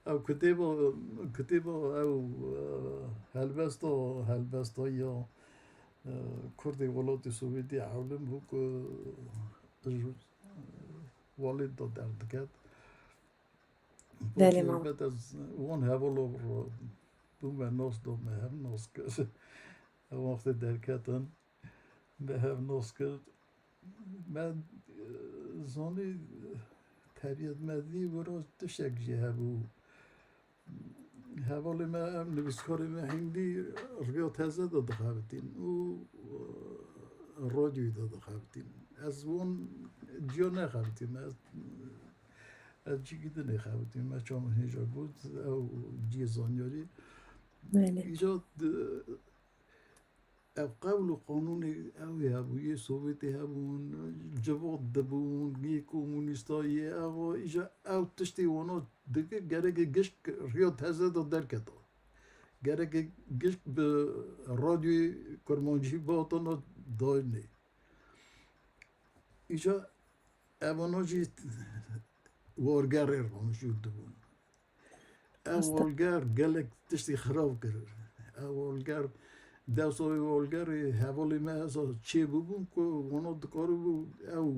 Ew kitêba, kitêba ew, helbesta, helbesta ya, Kurdê welatê Sovyetê ewlin bû ku ji Walid de derdiket. Belê, Paşê mama. Helbet ez wan hevala bûme nas da me hev nas kir. Ew wextê derketin me hev nas kir. Me, e, zanî, tebiyet me dî wira tiştek jî hebû. Hevalê me, em nivîskarê me hîndî riya teze de dixebitîn û, e, radyoyê de dixebitîn. Ez wan ciya nexebitîm. Ez, ez cîkî dinê xebitîm. Me çawa hêja got, ew cihê zanyarî. Belê. Îca di-, Ev qewl û qanûnê ew ê hebû, yê Sovyetê hebûn, civat dibûn, yê komûnîsta, yê ev, îja ew tiştê wana dikir, gereke gişk riya teze de derketa. Gereke gişk bi radyoyê kurmancî bihatana dayînê. Îja evana jî wargerê re jûr dibûn. Ev Rast e. Walger gelek tiştî xirab kir. Ev walger, dewsa wê walgerê hevalê me hesa çê bibûn ku wana dikaribû ew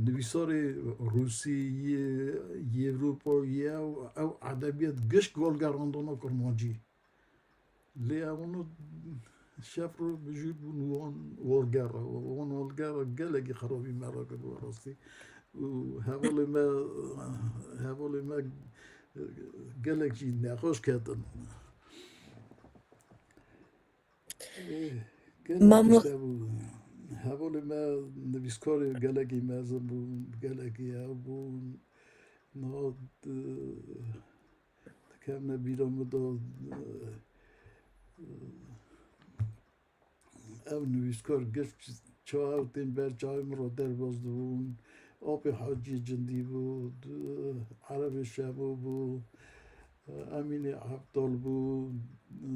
nivîsarê Rûsî, yê, yê Ewropa, yê ew, ew edebiyat gişk walgerandana kurmancî. Lê ewana şev roj bijûr bûn wan walgera. Wan walgera gelekî xirabî me re kir bi rastî. Û hevalê me, hevalê me gelek jî nexweş ketin. Ê, gelek Mamo- tişt hebû. Hevalê me nivîskarê gelekî mezin bûn, gelekî ew bûn. Niha, e, Dikevne bîra min de, e, e, ew nivîskar giş çawa ew tên ber çavê min re derbas dibûn. Apê Hacî Cindî bû, d-, Erebê Şemo bû, e, Emînê Ebdal bû, e,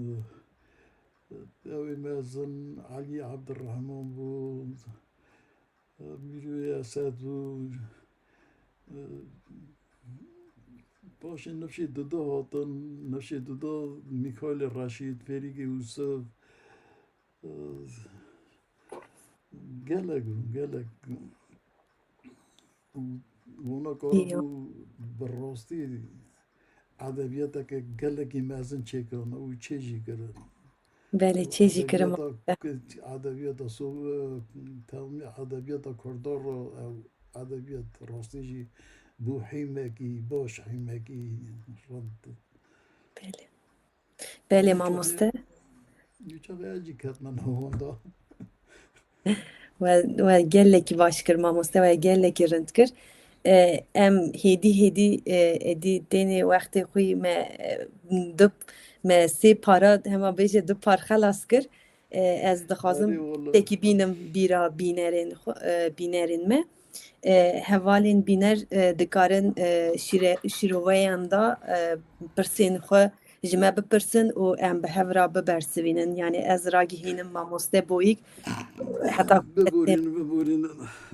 e, ew ê mezin Elî Ebdirrehman bû. Mîrûyê Esed bû, Paşê nifşê dudu hatin, nifşê dudu Mîkaîlê Reşîd, Fêrîgê Ûsif, e, gelek, gelek. Û wana kara bû bi rastî edebiyateke gelekî mezin çêkirine û çê jî kirin. Belê, çê jî kirin. Edebiyata, edebiyata so-, e, temamî edebiyata Kurdan re ew edebiyat rastî jî bû hîmekî baş, hîmekî rind. Belê. Belê mamoste. Çaxê ez jî ketme nav wan da. We, we gelekî baş kir mamoste, we gelekî rind kir. E, em hêdî hêdî, e, êdî tênê wextê xwe me, e, du, me sê para, hema bêje du par xelas kir. E, ez dixwazim tiştekî bînim bîra bînerên xwe, e, bînerên me. E, hevalên bîner, e, dikarin, e, şîre-, şîroveyan da, e, pirsên xwe ji me bipirsin û em bi hev re bibersivînin. Yanî ez ragihînim mamoste Boyîk, heta biborînin, biborînin.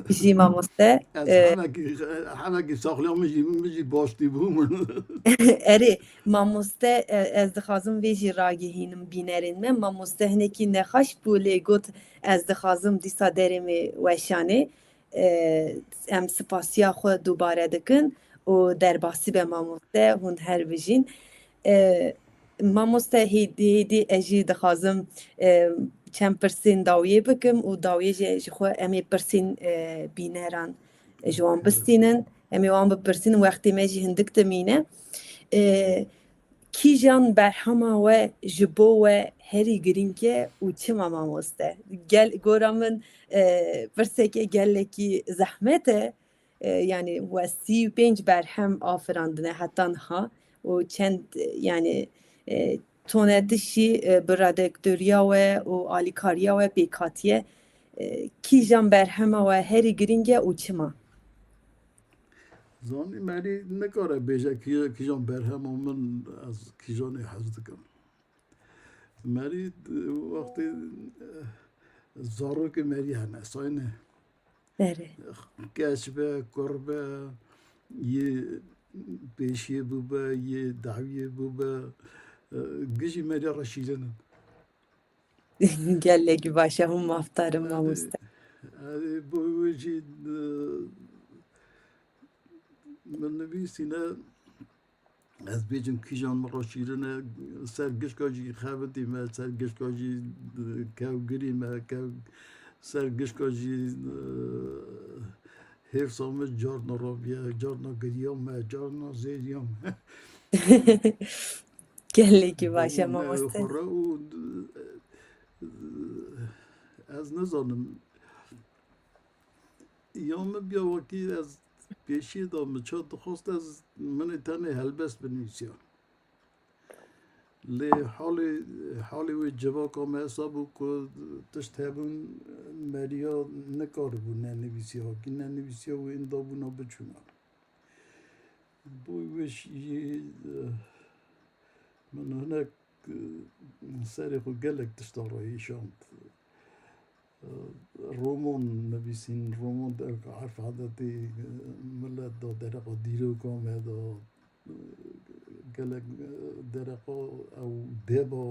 Jî mamoste, ez, e, hemekî, hemekî saxliyam min jî, min jî baş tî bû min. Erê, mamoste, e, ez dixwazim vê jî ragihînim bînerên me. Mamoste hinekî nexweş bû, lê got, ez dixwazim dîsa derê me weşanê. E, em spasiya xwe dubare dikin û derbasî be mamoste, hûn her bijîn. E, mamoste hêdî hêdî ez jî dixwazim, e, çend pirsên dawiyê bikim û dawiyê jî ji xwe em ê pirsên, e, bîneran ji wan bistînin. Em ê wan bipirsin, wextê me jî hindik dimîne. E, Kîjan berhema we ji bo we herî girîng e û çima mamoste? Gel, gora min, e, pirseke gelekî zehmet e. E, yanî we sî û pênc berhem afirandine heta niha û çend, e, yanî, e, tonetişî, e, bi redaktoriya we û alîkariya we pêk hatiye. E, kîjan berhema we herî girîng e û çima? Zanî merî nikare bêje kî-, kîjan berhema min ez kîjanê hez dikim. Merî, e, wextê, e, zarokê merî hene, sayne. Erê. Keç be, kur be, yê pêşiyê bûbe, yê dawiyê bûbe, e, gijî merî re şîrin in. Gelekî baş e, hûn mafdar in, erê, mamoste. Erê, bo wê jî, e, min nivîsîne, ez bêjim kîjan min re şîrin e, ser gişka jî xebitî me, ser gişka jî, e, kevgirî me, kev-, ser gişka jî, e, hêrsa min carna rabiye, carna giriya me, carna zêriya me. Gelekî baş e, mamoste. Xwe re û, e, ez nizanim. Ya min biya wekî ez pêşiyê de min ça dixwest ez min ê tenê helbest binivîsiya. Lê halê, halê wê civaka me hesab bû ku tişt hebûn meriya nikaribû nenivîsiya, wekî nenivîsiya wê inda bûna biçûna. Bo wê jî, e, min hinek, e, serê xwe gelek tişta re hêşand. E, roman nivîsîn, roman derka erf edetê, e, milet da, dereqa dîroka me da, e, gelek, e, dereqa ew deba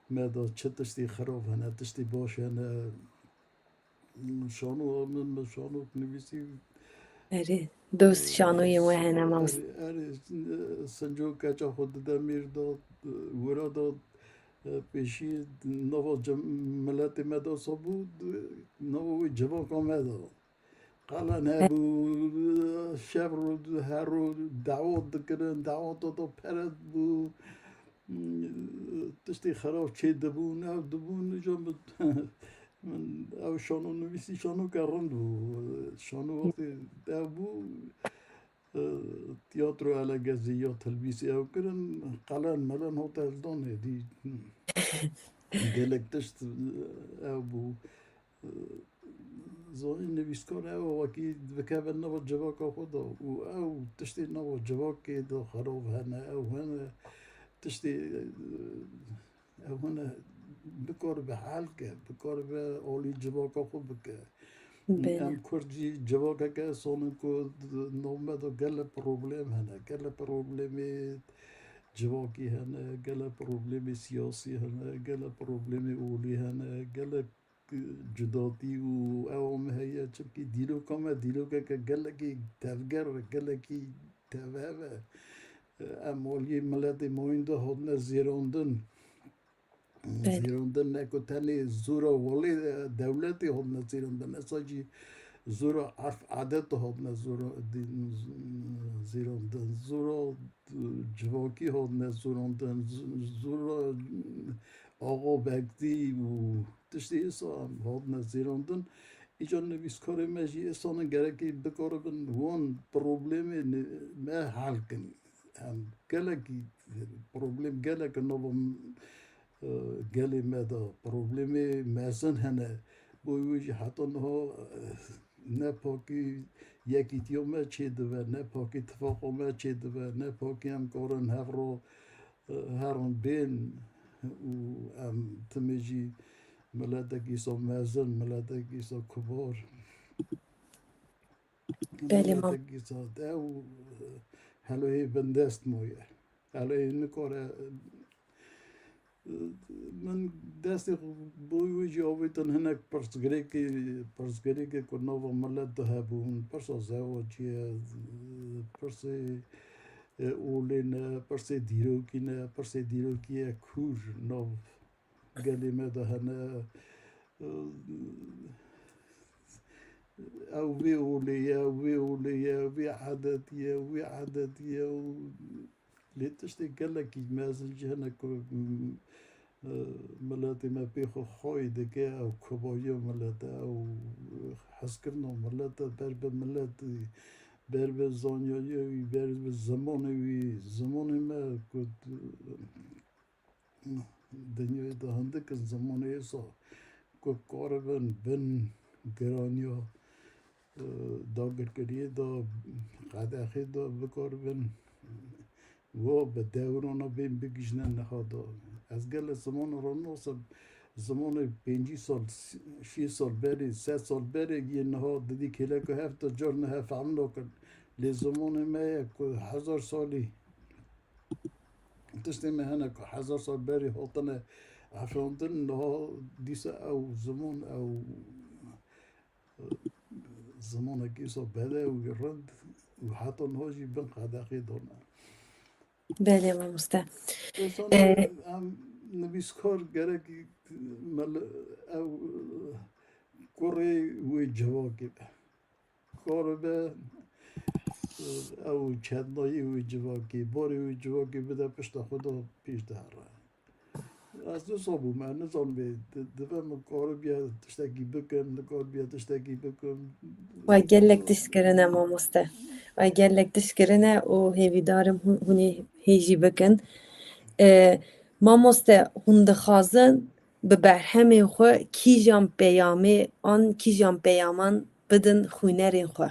me da çi tiştê xirab hene, tiştê baş hene. Şano min, min şano nivîsî. Erê, doz şanoyên we hene, mamoste. Erê, erê, sinco keça xwe dide mêr da, wira da, pêşî nava cem-, miletê me da sabû, nava wê civaka me da. Qelen hebû, şev ro, her ro dawet dikirin, daweta da pere bû. Tiştê xerab çê dibûn, ew dibûn, îja min, min ew şano nivîsî, şanoke rind bû. Şano wextê ew bû, e, tiyatro elegezî ya tilbîsî ew kirin, qelen melen hate hildanê dî. Gelek tişt, e, ew bû. Zanî nivîskar ew wekî dikeve nava civaka xwe de û ew tiştê nava civakê de xerab hene, ew hene tiştê, ew hene bikaribe hel ke, bikaribe alî civaka xwe bike. Belê. Em Kurd jî civakeke son in ku di nav me de gele problem hene. Gele problemê civakî hene, gele problemê siyasî hene, gele problemê olî hene, gele cudatî û ew me heye. Çimkî dîroka me dîrokeke gelekî tevger e, gelekî tevhev e. Em aliyê miletê mayîn de hatine zêrandin. Belê. Zêrandin ne ku tenê zora welê, e, dewletê hatine zêrandin. Esa jî zora erf adet hatine zora, di-, zêrandin. Zora, e, civakî hatine zêrandin. Z-, zora, e, axabektî û tiştê êsa hatine zêrandin. Îcar nivîskarê me jî êsanin gerekî bikaribin wan problemê ni-, me hel kin. Em gelekî problem, gelek nava, e, gelê me de problemê mezin hene. Bo wê jî heta niha, e, ne pakî yekîtiya me çêdibe, ne pakî tifaqa me çêdibe, ne pakî em karin hev re, e, herin bên û em timê jî miletek îsa mezin, miletek îsa kibar. Belê, mam. Miletek îsa ew, e, heloyê bindest maye. Heloyê nikare, e, min destê xwe bo wê jî avêtin hinek pirsgirêkê, pirsgirêkê ku nava milet de hebûn, pirsa zewaciyê, pirsê, e, olê ne, pirsê dîrokî ne, pirsê dîrokî ye kûr nav gelê me de hene. Ew vê olê ye, ew vê olê ye, ew vê edetî ye, ew vê edetî ye û lê tiştê gelekî mezin jî hene ku, m, e, miletê me pê xwe xwayî dike, ew kobariya milet e, ew hezkirina milet e, ber bi miletî, ber bi zanyayê wî, ber bi zimanê wî, zimanê me ku, Dinyayê de hindik in zimanê êsa ku karibin bin giraniya, e, dagirkiriyê de, qedexê de bikaribin, wa bi dewrana bên bigihîjine niha de. Ez gelek ziman re nasim, zimanê pêncî sal, şêst sal berê, sed sal berê yê niha didî kêleka heft car niha fehm nakin. Lê zimanê me ye ku hezar salî Tiştê me hene ku hezar sal berê hatine efirandin, niha dîsa ew ziman, ew, e, zimanekî wisa bedew û rind û heta niha jî bin qedexê dane. Belê, mamoste. Însan Ee, em nivîskar gerek mel-, ew kurê wê civakê be. Karibe, ew çetnayî wî civakî, barê wî civakî bide pişta xwe de pêş de here. Ez wisa bûme, ez nizanim bê, di-, dibe min karibiye tiştekî bikim, nikaribiye tiştekî bikim. We gelek tişt kirine mamoste. We gelek tişt kirine û hêvîdarim hûn, hûn ê hê jî bikin. E, mamoste, hûn dixwazin bi berhemên xwe kîjan peyamê an kîjan peyaman bidin xwînerên xwe?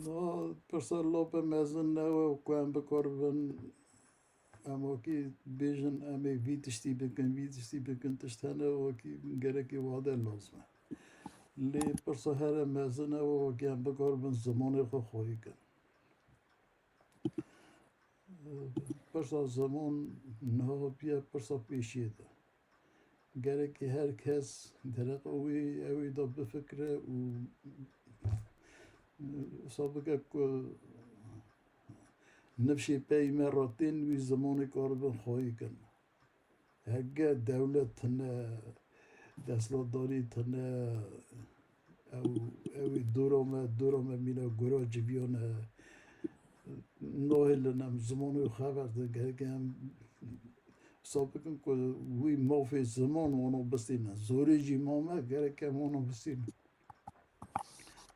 Na pirsa lape mezin ne we ku em bikaribin, em wekî bêjin, em ê vî tiştî bikin, vî tiştî bikin, tişt hene wekî gerekî wade lazim e. Lê pirsa here mezin e we wekî em bikaribin zimanê xwe xweyî kin. Pirsa ziman niha piye pirsa pêşiyê de. Gerek her kes dereqa wî, ew ê de bifikire û wisa bike ku nifşê pey me re tên wî zimanê karibin xweyî kin. Heke dewlet tune, desthilatdarî tune, ew, ew ê dora me, dora me mîna gura civiyane. Nahêlin em zimanê xwe berdin, gerek em wisa bikin ku wî mafê ziman wana bistînin. Zorê jî mame, gerek em wana bistînin.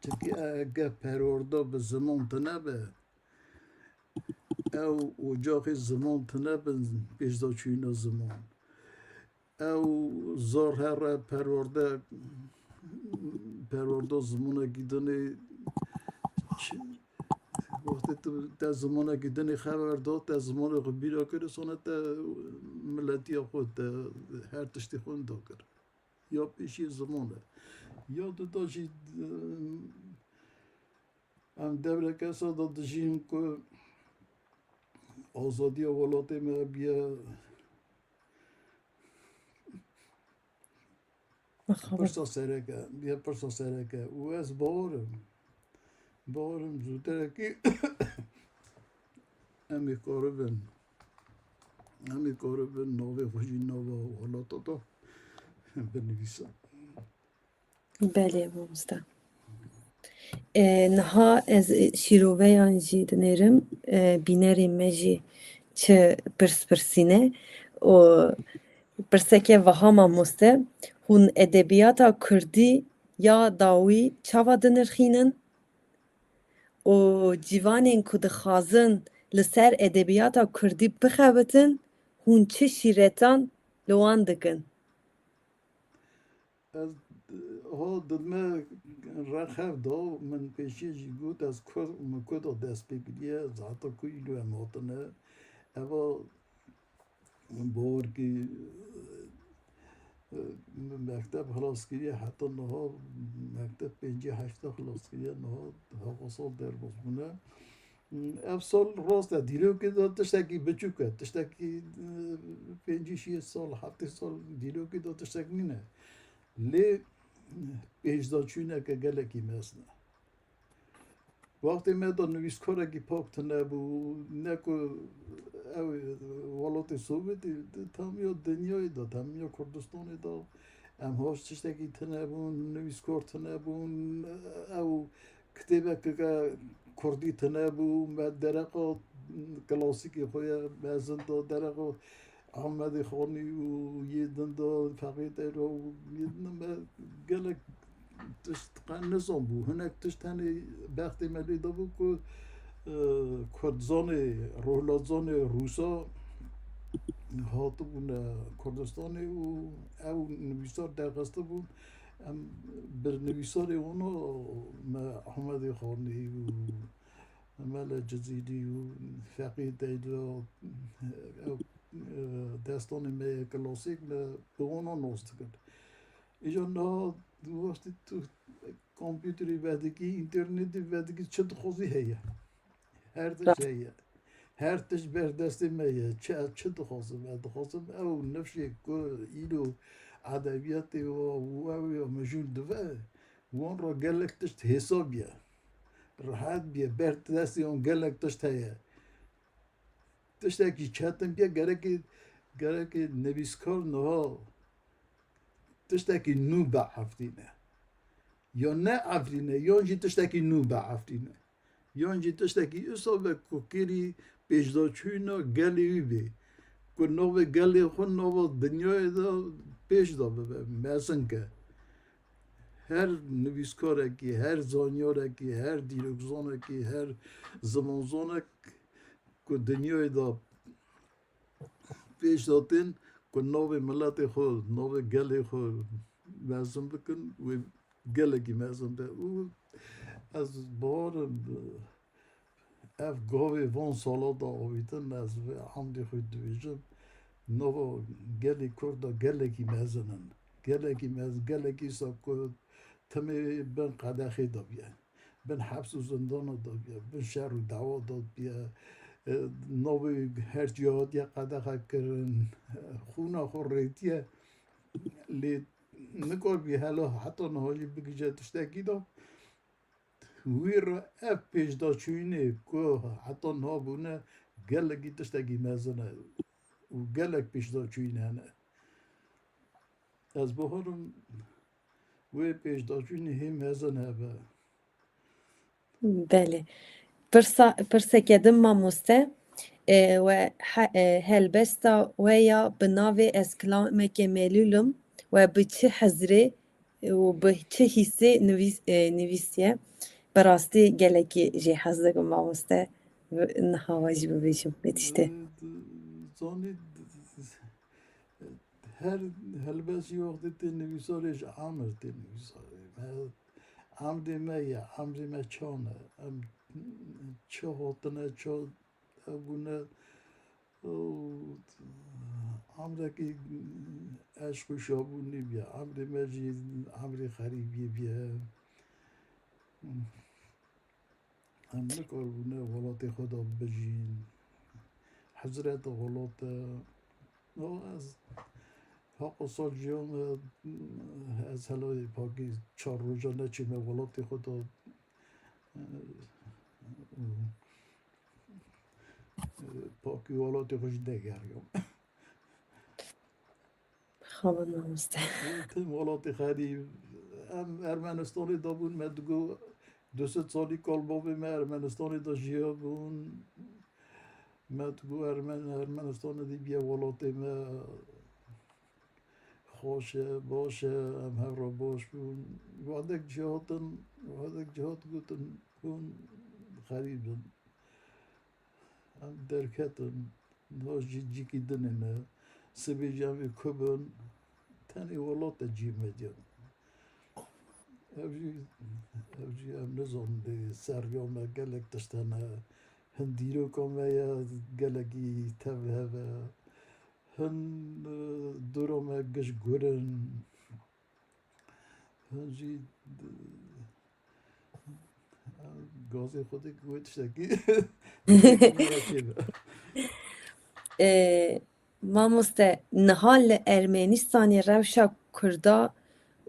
Çimkî ege perwerde bi ziman tune be, ew ocaxê ziman tune bin pêşdaçûyîna ziman. Ew zor here perwerde, perwerde zimanekî dinê çi, wextê tu te zimanekî dinê xeber da, te zimanê xwe bîra kir, sona te miletiya xwe, te her tiştê xwe da kir. Ya pêşî ziman e. Ya duda jî, e, em devreke sa de dijîn ku azadiya welatê me biye pirsa sereke, biye pirsa sereke. Û ez bawer im, bawer im zûterekî em ê karibin, em ê karibin navê xwe jî nava welata de binivîsin. Belê, mamoste. E, niha ez, e, şîroveyan jî dinêrim, e, bînerên me jî çi pirs pirsîne û pirseke wiha, mamoste, hûn edebiyata kurdî ya dawî çawa dinirxînin û ciwanên ku dixwazin li ser edebiyata kurdî bixebitin, hûn çi şîretan li wan dikin? Ez, ha, didme rex hev da, min pêşî jî got, ez kur, min ku da dest pê kiriye, ez heta ku îlo em hatine. Eva bawer kî, e, mekteb xilas kiriye, heta niha mekteb pêncî heşta xilas kiriye, niha heva sal derbas bûne. Ev sal rast e, dîrokê de tiştekî biçûk e, tiştekî, e, pêncî şêst sal, heftê sal dîrokê de tiştek nîne. Lê pêşdaçûneke gelekî mezin e. Wextê me de nivîskarekî pak tune bû, ne ku ew welatê Sovyetê, di tamiya dinyayê de, tamiya Kurdistanê de em haş tiştekî tune bûn, nivîskar tune bûn, ew kitêbeke kurdî tune bû, me dereqa klasîkê xwe ye mezin da, dereqa Ahmedê Xanî û yê din da, Feqî Teyra û yê din, me gelek tişt qe nizan bû. Hinek tişt tenê bextê me lê dabû ku, e, kurdzanê, rohlatzanê Rûsa hatibûne Kurdistanê û ew nivîsar derxistibûn. Em bi nivîsarê wana me Ahmedê Xanî û Mele Cizîrî û Feqî Deyla, ew, e, destanê me yê klasîk me bi wana nas dikir. Îja niha wextê tu kompûterî vedikî, înternetî vedikî, çi dixwazî heye. Her tişt heye. Her tişt ber destê me ye. Çi, ez çi dixwazim? Ez dixwazim ew nifşê ku îro edebiyatê wa û ew ya mijûl dibe, wan re gelek tişt hêsa biye. Rehet biye. Ber destê wan gelek tişt heye. Tiştekî çetin biye, gerekê, gerekê nivîskar niha tiştekî nû biefrîne. Ya neefrîne, yan jî tiştekî nû biefrîne. Yan jî tiştekî usa be ku kêrî pêşdaçûna gelê wî bê. Ku navê gelê xwe nava dinyayê de pêş de bibe, mezin ke. Her nivîskarekî, her zanyarekî, her dîrokzanekî, her zimanzanek ku dinyayê de pêş de tên, ku navê miletê xwe, navê gelê xwe mezin bikin, wê gelekî mezin be. Û ez bawer im, ev gavê van sala de avîtin, ez vê hamdê xwe dibêjim, nava gelê Kurd de gelekî mezin in. Gelekî mez-, gelekî sa ku timê bin qedexê de biye, bin heps û zindana de biye, bin şer û dawa de biye, e, navê her cihatiye qedexe kirin, xûna xwe rêtiye. Lê nikarbî hela heta niha jî bigihîje tiştekî de. Wî re ev pêşdaçûyînê ku heta niha bûne, gelekî tiştekî mezin e û gelek pêşdaçûyîn hene. Ez bawer im wê pêşdaçûyînê hê mezin hebe. Belê. Pirsa, pirseke din mamoste, e, we he-, e, helbesta we ya bi navê Ez Kilameke Melûl im, we bi çi hezrê û bi çi hîsê nivîs-, e, nivîsiye? Bi rastî gelekî jê hez dikim mamoste. Niha we jî bibêjim, wê tiştê. Zanî, her helbest jî wextê tê nivîsarê ji emir tê nivîsarê. Me, emrê me ye, emrê me çan e. Em çi hatine, çi hebûne, ew emrekî eşq û şabûnî bûye. Emrê me jî emrê xerîbiyê bûye. Em nikaribûne welatê xwe de bijîn. Hizreta welat e. No, ez haqo sal jiyame, ez hela pakî çar roja neçîme welatê xwe de, e, e, pakî welatê xwe jî negeriyam. Xawa mamoste. Tim welatê xerîb. Em Ermenistanê de bûn, me digo du sed salî kal bavê me Ermenistanê de jiya bûn. Me digo Ermen-, Ermenistanê dî bûye welatê me. Xweş e, baş e, em hev re baş bûn. Wadek cihatin, wadek cihat gotin, hûn xerîb in. Em derketin. Niha jî cîkî dinê ne. Sibê jî em ê ku bin. Tenê welat e cî me diyan. Ev jî, ev jî em nizanin dê seriya me gelek tişt hene. Hin dîroka me ye gelekî tev hev e. Hin, e, dora me giş gur in. Hin jî, e, gazê xwe dê wê tiştekî çêbe. Ee, mamoste, niha li Ermenistanê rewşa Kurda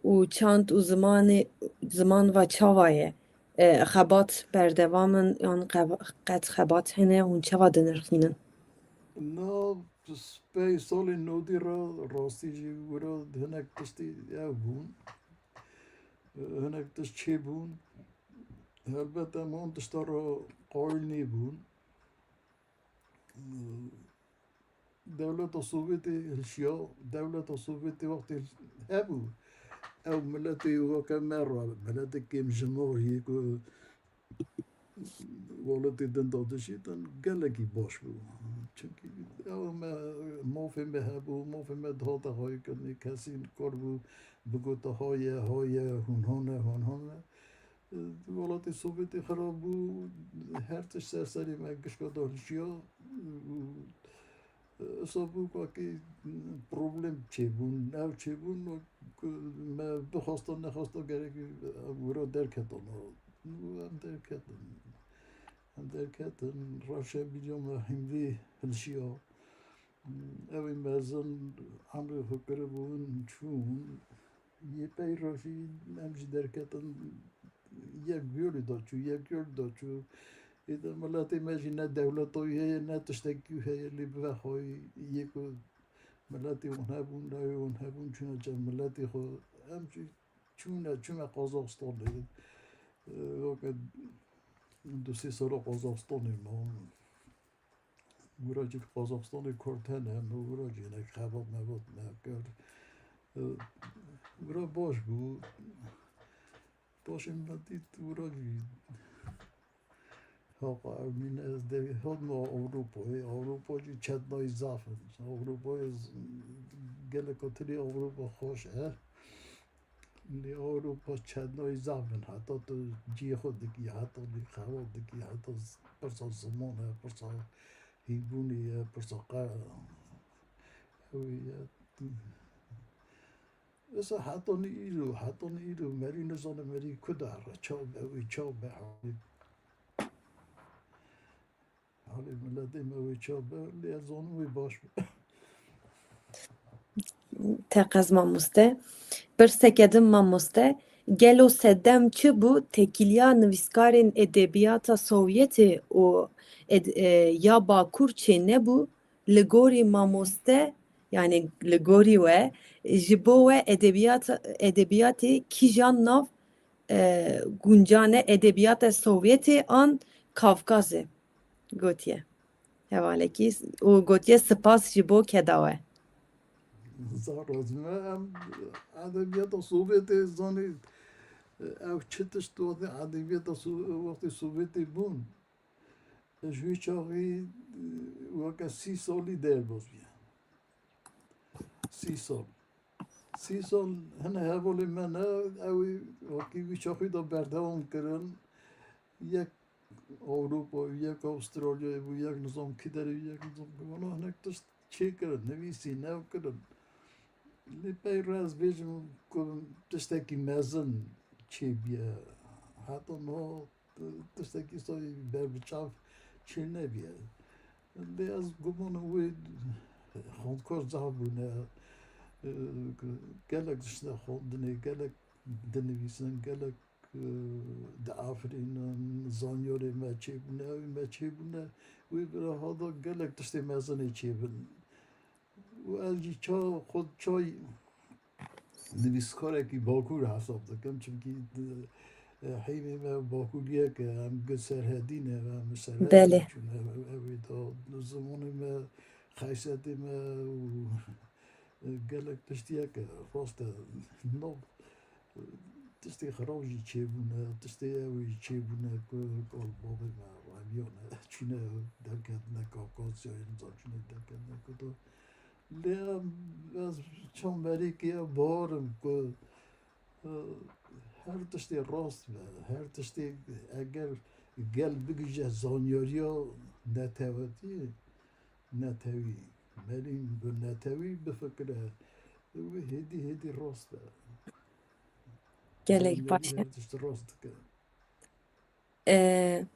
û çand û zimanê, ziman va çawa ye? Ee, xebat berdewam in yan qe-, qet xebat hene, hûn çawa dinirxînin? Na, pey salê nodî re rastî jî wira hinek tiştî ev bûn. Hinek tişt çêbûn. Helbet em wan tişta re qayîl nêbûn. Dewleta Sovyetê hilşiya, dewleta Sovyetê wextê hebû, ew miletê weke me re, miletê kêmjimar yê ku welatê din de dişîtin, gelekî baş bû. Çimkî ew me, mafê me hebû, mafê me dihate haykirinê, kesî karibû bigota haye, haye, hûn hane, hûn hane. Welatê Sovyetê xirab bû, her tişt ser serê me gişka de hilşiya. Esa bû wekî problem çêbûn, ew çêbûn ku me bixwesta nexwesta gerekî wira derketin. Em derketin. Em derketin, rewşa bîriya me hîndî hilşiya. Ew ê mezin emrê xwe kiribûn, çûn. Yê pey re jî em jî derketin, yek yolî de çû, yek yolî de çû. Êde miletê me jî ne dewleta wî heye, ne tiştekî wî heye, lê bivexwayî yê ku miletê wan hebûn, lawê wan hebûn, çûne cem miletê xwe. Em jî çûne, çûne Qazaxistanê. Weke du sê sala Qazaxistanê mam. Wira jî Qazaxistanê Kurd hene, me wira jî hinek xebat mebat me kir. E, wira baş bû. Paşê me dît wira jî. Haqa ew mîne ez de hatime Ewropayê. Ewropa jî çetnayî zaf in. Ewropayê z-, geleka tilî Ewropa xweş e. Lê Ewropa çetnayî zaf in. Heta tu cihê xwe dikî, heta tu xebat dikî, heta z-, pirsa ziman e, pirsa hînbûnê ye, pirsa qe-, ew ye. Wisa heta nî îro, heta nî îro merî nizane merî ku de here, çawa be, wê çawa be, halê, halê miletê me wê çawa be, lê ez zanim wê baş be. Teqez mamoste. Pirseke din mamoste, gelo sedem çi bû tekîliya nivîskarên edebiyata Sovyetê û ed-, e, ya Bakur çênebû? Li gorî mamoste, yani li gorî we, ji bo we edebiyat, edebiyatê kîjan nav, e, guncan e, edebiyata Sovyetê an Kavkazê? Gotiye. Hevalekî û gotiye spas ji bo keda we. Zaf razî me. Em edebiyata Sovyetê zanî, ew çi tişt wextê edebiyata So-, wextê Sovyetê bûn. Ji wî çaxî, e, weke sî salî derbas bûye. Sî sal. Sî sal hine hevalê me ne, ew ê wekî wî çaxî de berdewam kirin. Yek Ewropa, yek Avustralyayê bû, yek nizam kî derê, yek nizam kî. Vana hinek tişt çêkirin, nivîsîne û kirin. Lê pey re ez bêjim ku tiştekî mezin çêbûye. Heta niha tiştekî wisa berbiçav çênebûye. Lê ez gumanim wê xwendkar zehf bûne, gelek tiştine xwendinê, gelek dinivîsin, gelek, e, diafirînin, zanyarê me çêbûne, ew me çêbûne, wê bira hada gelek tiştê mezinê çêbin. Û ez jî ça, xwe ça nivîskarekî Bakur hesab dikim, çimkî, e, hîmê me Bakuriyek e, em gi serhedî ne, em serhedê Belê. çûne, ew, ew ê da zimanê me, xeysiyetê me û, e, gelek tiştiyek e, rast e, nav, e, tiştê xirab jî çêbûne, tiştê ew ê çêbûne ku kal bavê me reviyane, çûne derketine Kafkasyayê, nizam çûne derketine ku da. Lê em, ez çend berî ki ev bawer im ku, e, her tiştê rast be, her tiştê eger gel bigihîje zanyariya netewetî, netewî, merîn bi netewî bifikire, wê hêdî hêdî rast be. Gelek Zanyarî baş e. her tişt rast dike. E,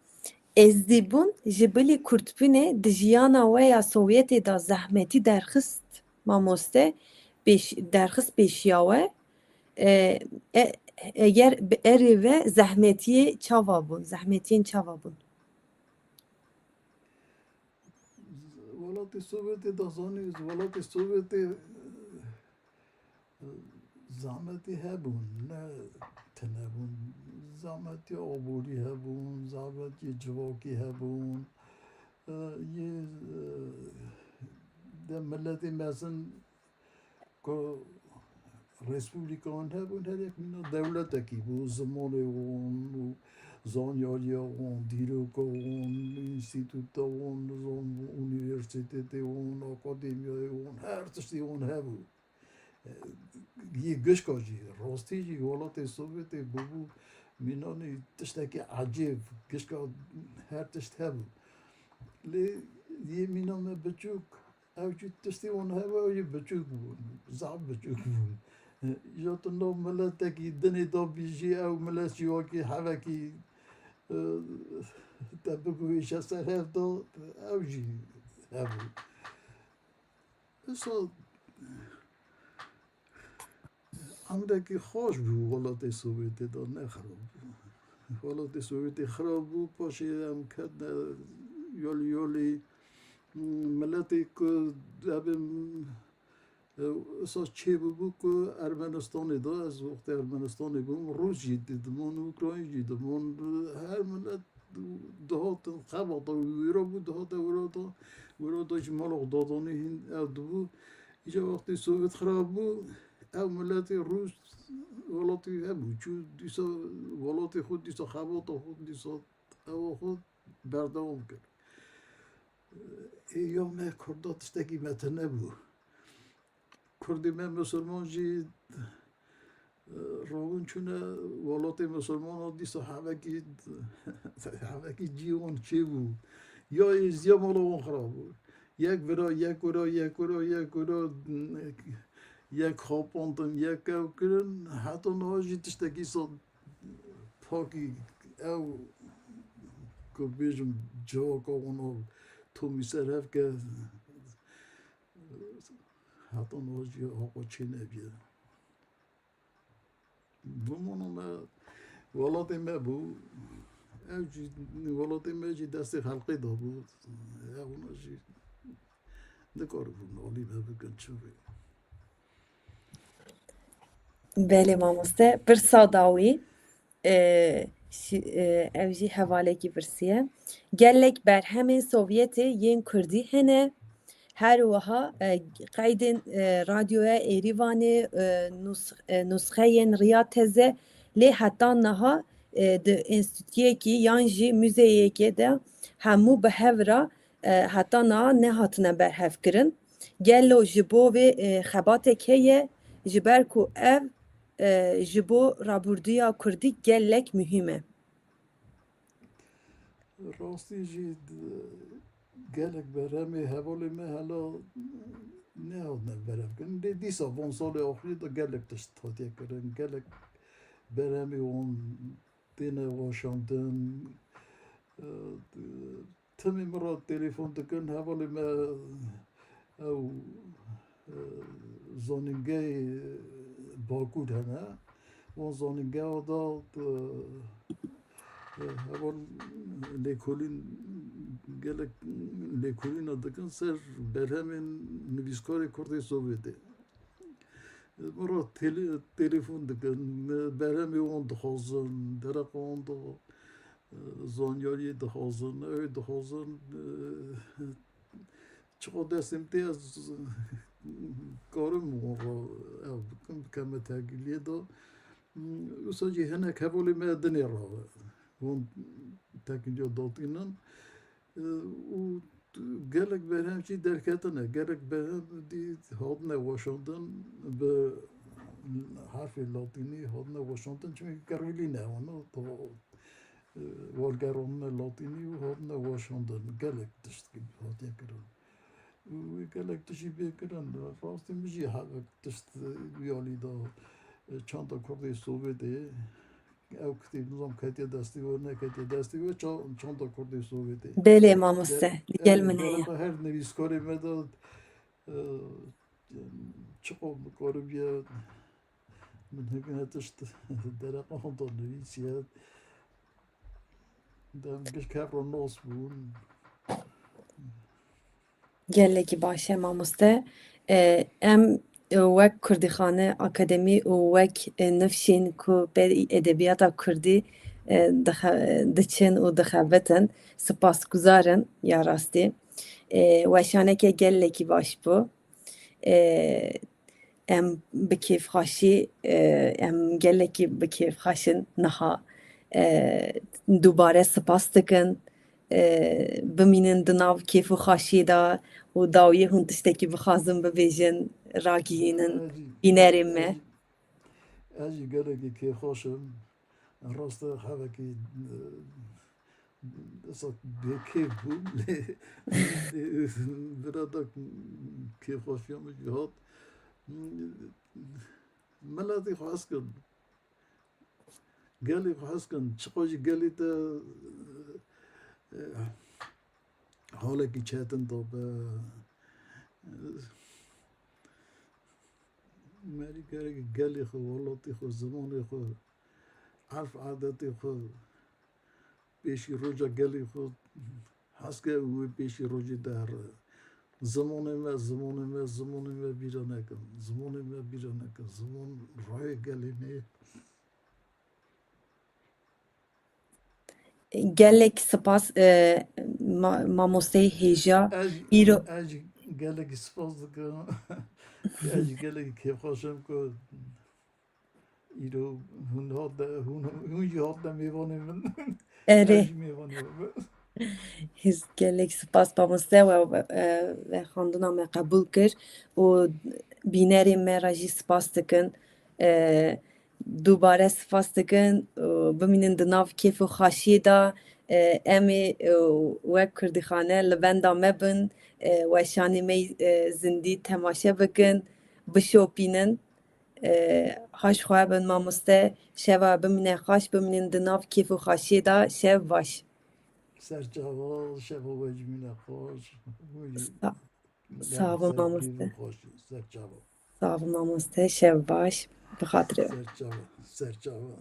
Êzdîbûn ji bilî kurdbûnê di jiyana we ya Sovyetê de zehmetî derxist, mamoste, pêş-, derxist pêşiya we. E, e, eger bi erê ve zehmetiyê çawa bûn, zehmetiyên çawa bûn? Welatê Sovyetê de zanî, welatê Sovyetê, e, zehmetî hebûn, ne tune bûn. Zehmetî aborî hebûn, zehmetî civakî hebûn. E, yê, e, de miletê mezin ku respublika wan hebûn, her yek mîna dewletekî bû, zimanê wan û zanyariya wan, dîroka wan, înstîtuta wan, nizam, unîversîtetê wan, akademiyayê wan, her tiştê wan hebû. E, yê gişka jî, rastî jî welatê Sovyetê bûbû mînanî tiştekî ecêb, gişka her tişt hebû. Lê yê mîna me biçûk, ew jî tiştê wan hebû, ew jî biçûk bûn, zaf biçûk bûn. Îja tu nav miletekî dinê dabî jî, ew milet jî wekî hevekî, e, te bigihîşe ser hev de, ew jî hebû. Wisa emrekî xweş bû welatê Sovyetê de, ne xirab bû. Welatê Sovyetê xirab bû, paşê em ketine yolî yolî, miletê ku dibê, e, wisa çêbûbû ku Ermenistanê de, ez wextê Ermenistanê bûm, Rûs jî diman, Ukrayn jî diman, her milet dihatin xebata wî wêra bû, dihate wira da, wira da jî mala xwe dadanî hîn ev dibû. Îca wextê Sovyet xirab bû, ew miletê Rûs welatê wî hebû. Çû dîsa welatê xwe, dîsa xebata xwe, dîsa ewa xwe berdewam kir. Ê ya me Kurda tiştekî me tune bû. Kurdê me misilman jî, e, rabûn çûne welatê misilmanan, dîsa hevekî, hevekî cî wan çêbû. Ya êziya mala wan xirab bû. Yek vira, yek wira, yek wira, yek wira, yek xapandin, yek ew kirin, heta niha jî tiştekî sa pakî ew, ku bêjim, civaka wan tomî ser hev ke, heta niha jî haqo çê nebîye. Bimûno me, welatê me bû, ew jî, welatê me jî destê xelqê de bû. Ew wina jî nikaribûn alî me bikin çi bê. Belê mamoste, pirsa dawî. E, şi-, e, ev jî hevalekî pirsiye. Gelek berhemên Sovyetê yên kurdî hene. Her wiha, e, qeydên, e, Radyoya Êrîvanê, e, nus-, e, nusxeyên Riya Teze, lê heta niha, e, di enstîtuyekî yan jî muzeyekê de hemû bi hev re, e, heta niha nehatine berhevkirin. Gelo ji bo vê, e, xebatek heye, ji ber ku ev, e, ji bo rabûrdiya kurdî gelek muhîm e. Rastî jî di-, Gelek berhemê hevalê me hela nehatine berhemkirin. Lê dîsa van salê axirî de gelek tişt hatiye kirin. Gelek berhemê wan têne weşandin. E, timî min re telefon dikin, hevalê me ew, e, zanîngehê Bakur hene. Wan zanîngeha de, e, e, heval lêkolîn, gelek lêkolîna dikin ser berhemên nivîskarê Kurdê Sovyetê. Min re tele-, telefon dikin, berhemê wan dixwazin, dereqa wan da, e, zanyariyê dixwazin, ew ê dixwazin, e, çiqa destê min tê ez karim wan re ew bikim, bikeme tevgiliyê de. Wisa jî hinek hevalê me dinê re wan tevgiliya datînin. E, û gelek berhem jî derketine, gelek berhem dî hatine weşandin, bi herfê latînî hatine weşandin, çimkî Kirîlî ne wana, to, e, wergerandine latînî û hatine weşandin. Gelek tişt hatiye kirin. Û gelek tişt jî bê kirin. Rastî min jî hevek tişt wî alî da, e, çanda Kurdê Sovyetê. Ew kitêb nizam ketiye destê we, neketiye destê we, ça-, çanda Kurdê Sovyetê. Belê mamoste, digel min heye. Dereqa her nivîskarê me de, e, çiqo bikaribiye, min hingine tişt dereqa wan da nivîsiye. Dem gişt hev re nas bûn. Gelekî baş e mamoste. E, em, e, wek Kurdîxane Akademî û wek, e, nifşên ku berî edebiyata Kurdî, e, dixe-, diçin û dixebitin, spasguzar in ya rastî. E, weşaneke gelekî baş bû. E, Em bi kêfxweşî, e, em gelekî bi kêfxweş in niha, e, dubare spas dikin, e, bimînin di nav kêf û xweşiyê de û dawiyê hûn tiştekî bixwazin bibêjin, ragihînin, ez jî, bînerên me. Ez jî, ez jî gelekî kêfxweş im. Rast e, hevekî, e, Esa bêkêf bûm, lê, lê bira da kêfxweşiya min jî hat. Miletî xwe hez kin. Gelî xwe hez kin. Çiqa jî gelî te, e, halekî çetin da be. Merî gerek gelî xwe, welatî xwe, zimanê xwe, erf adetê xwe, pêşî roja gelê xwe hez ke û wê pêşî rojê de here. Zimanê me, zimanê me, zimanê me bîra nekin. Zimanê me bîra nekin. Ziman rayê gelê me ye. Gelek spas, e, ma-, mamosteyê hêja. Ez, îro ez jî gelekî spas dikim. Ez jî gelekî kêfxweş im ku Îro hûn hat de, hûn, hûn jî hat de mêvanê min. Erê. Ez jî mêvanê we bim. Hêz gelek spas mamoste we, e, vexwendina me qebûl kir û bînerê me re jî spas dikin. E, dubare spas dikin û bimînin di nav kêf û xweşiyê de. E, em ê, e, wek Kurdîxane li benda me bin, e, weşanê me, e, zindî temaşe bikin, bişopînin. E, haş xwe bin mamoste, şeva bimîne xweş, bimînin di nav kêf û xweşiyê de, şev baş. Serçava, şeva we jî bimîne xweş. Sa-, sağ ol mamoste. Serçava. Sağ ol mamoste, şev baş. Bi xatirê we. Serçava, serçava.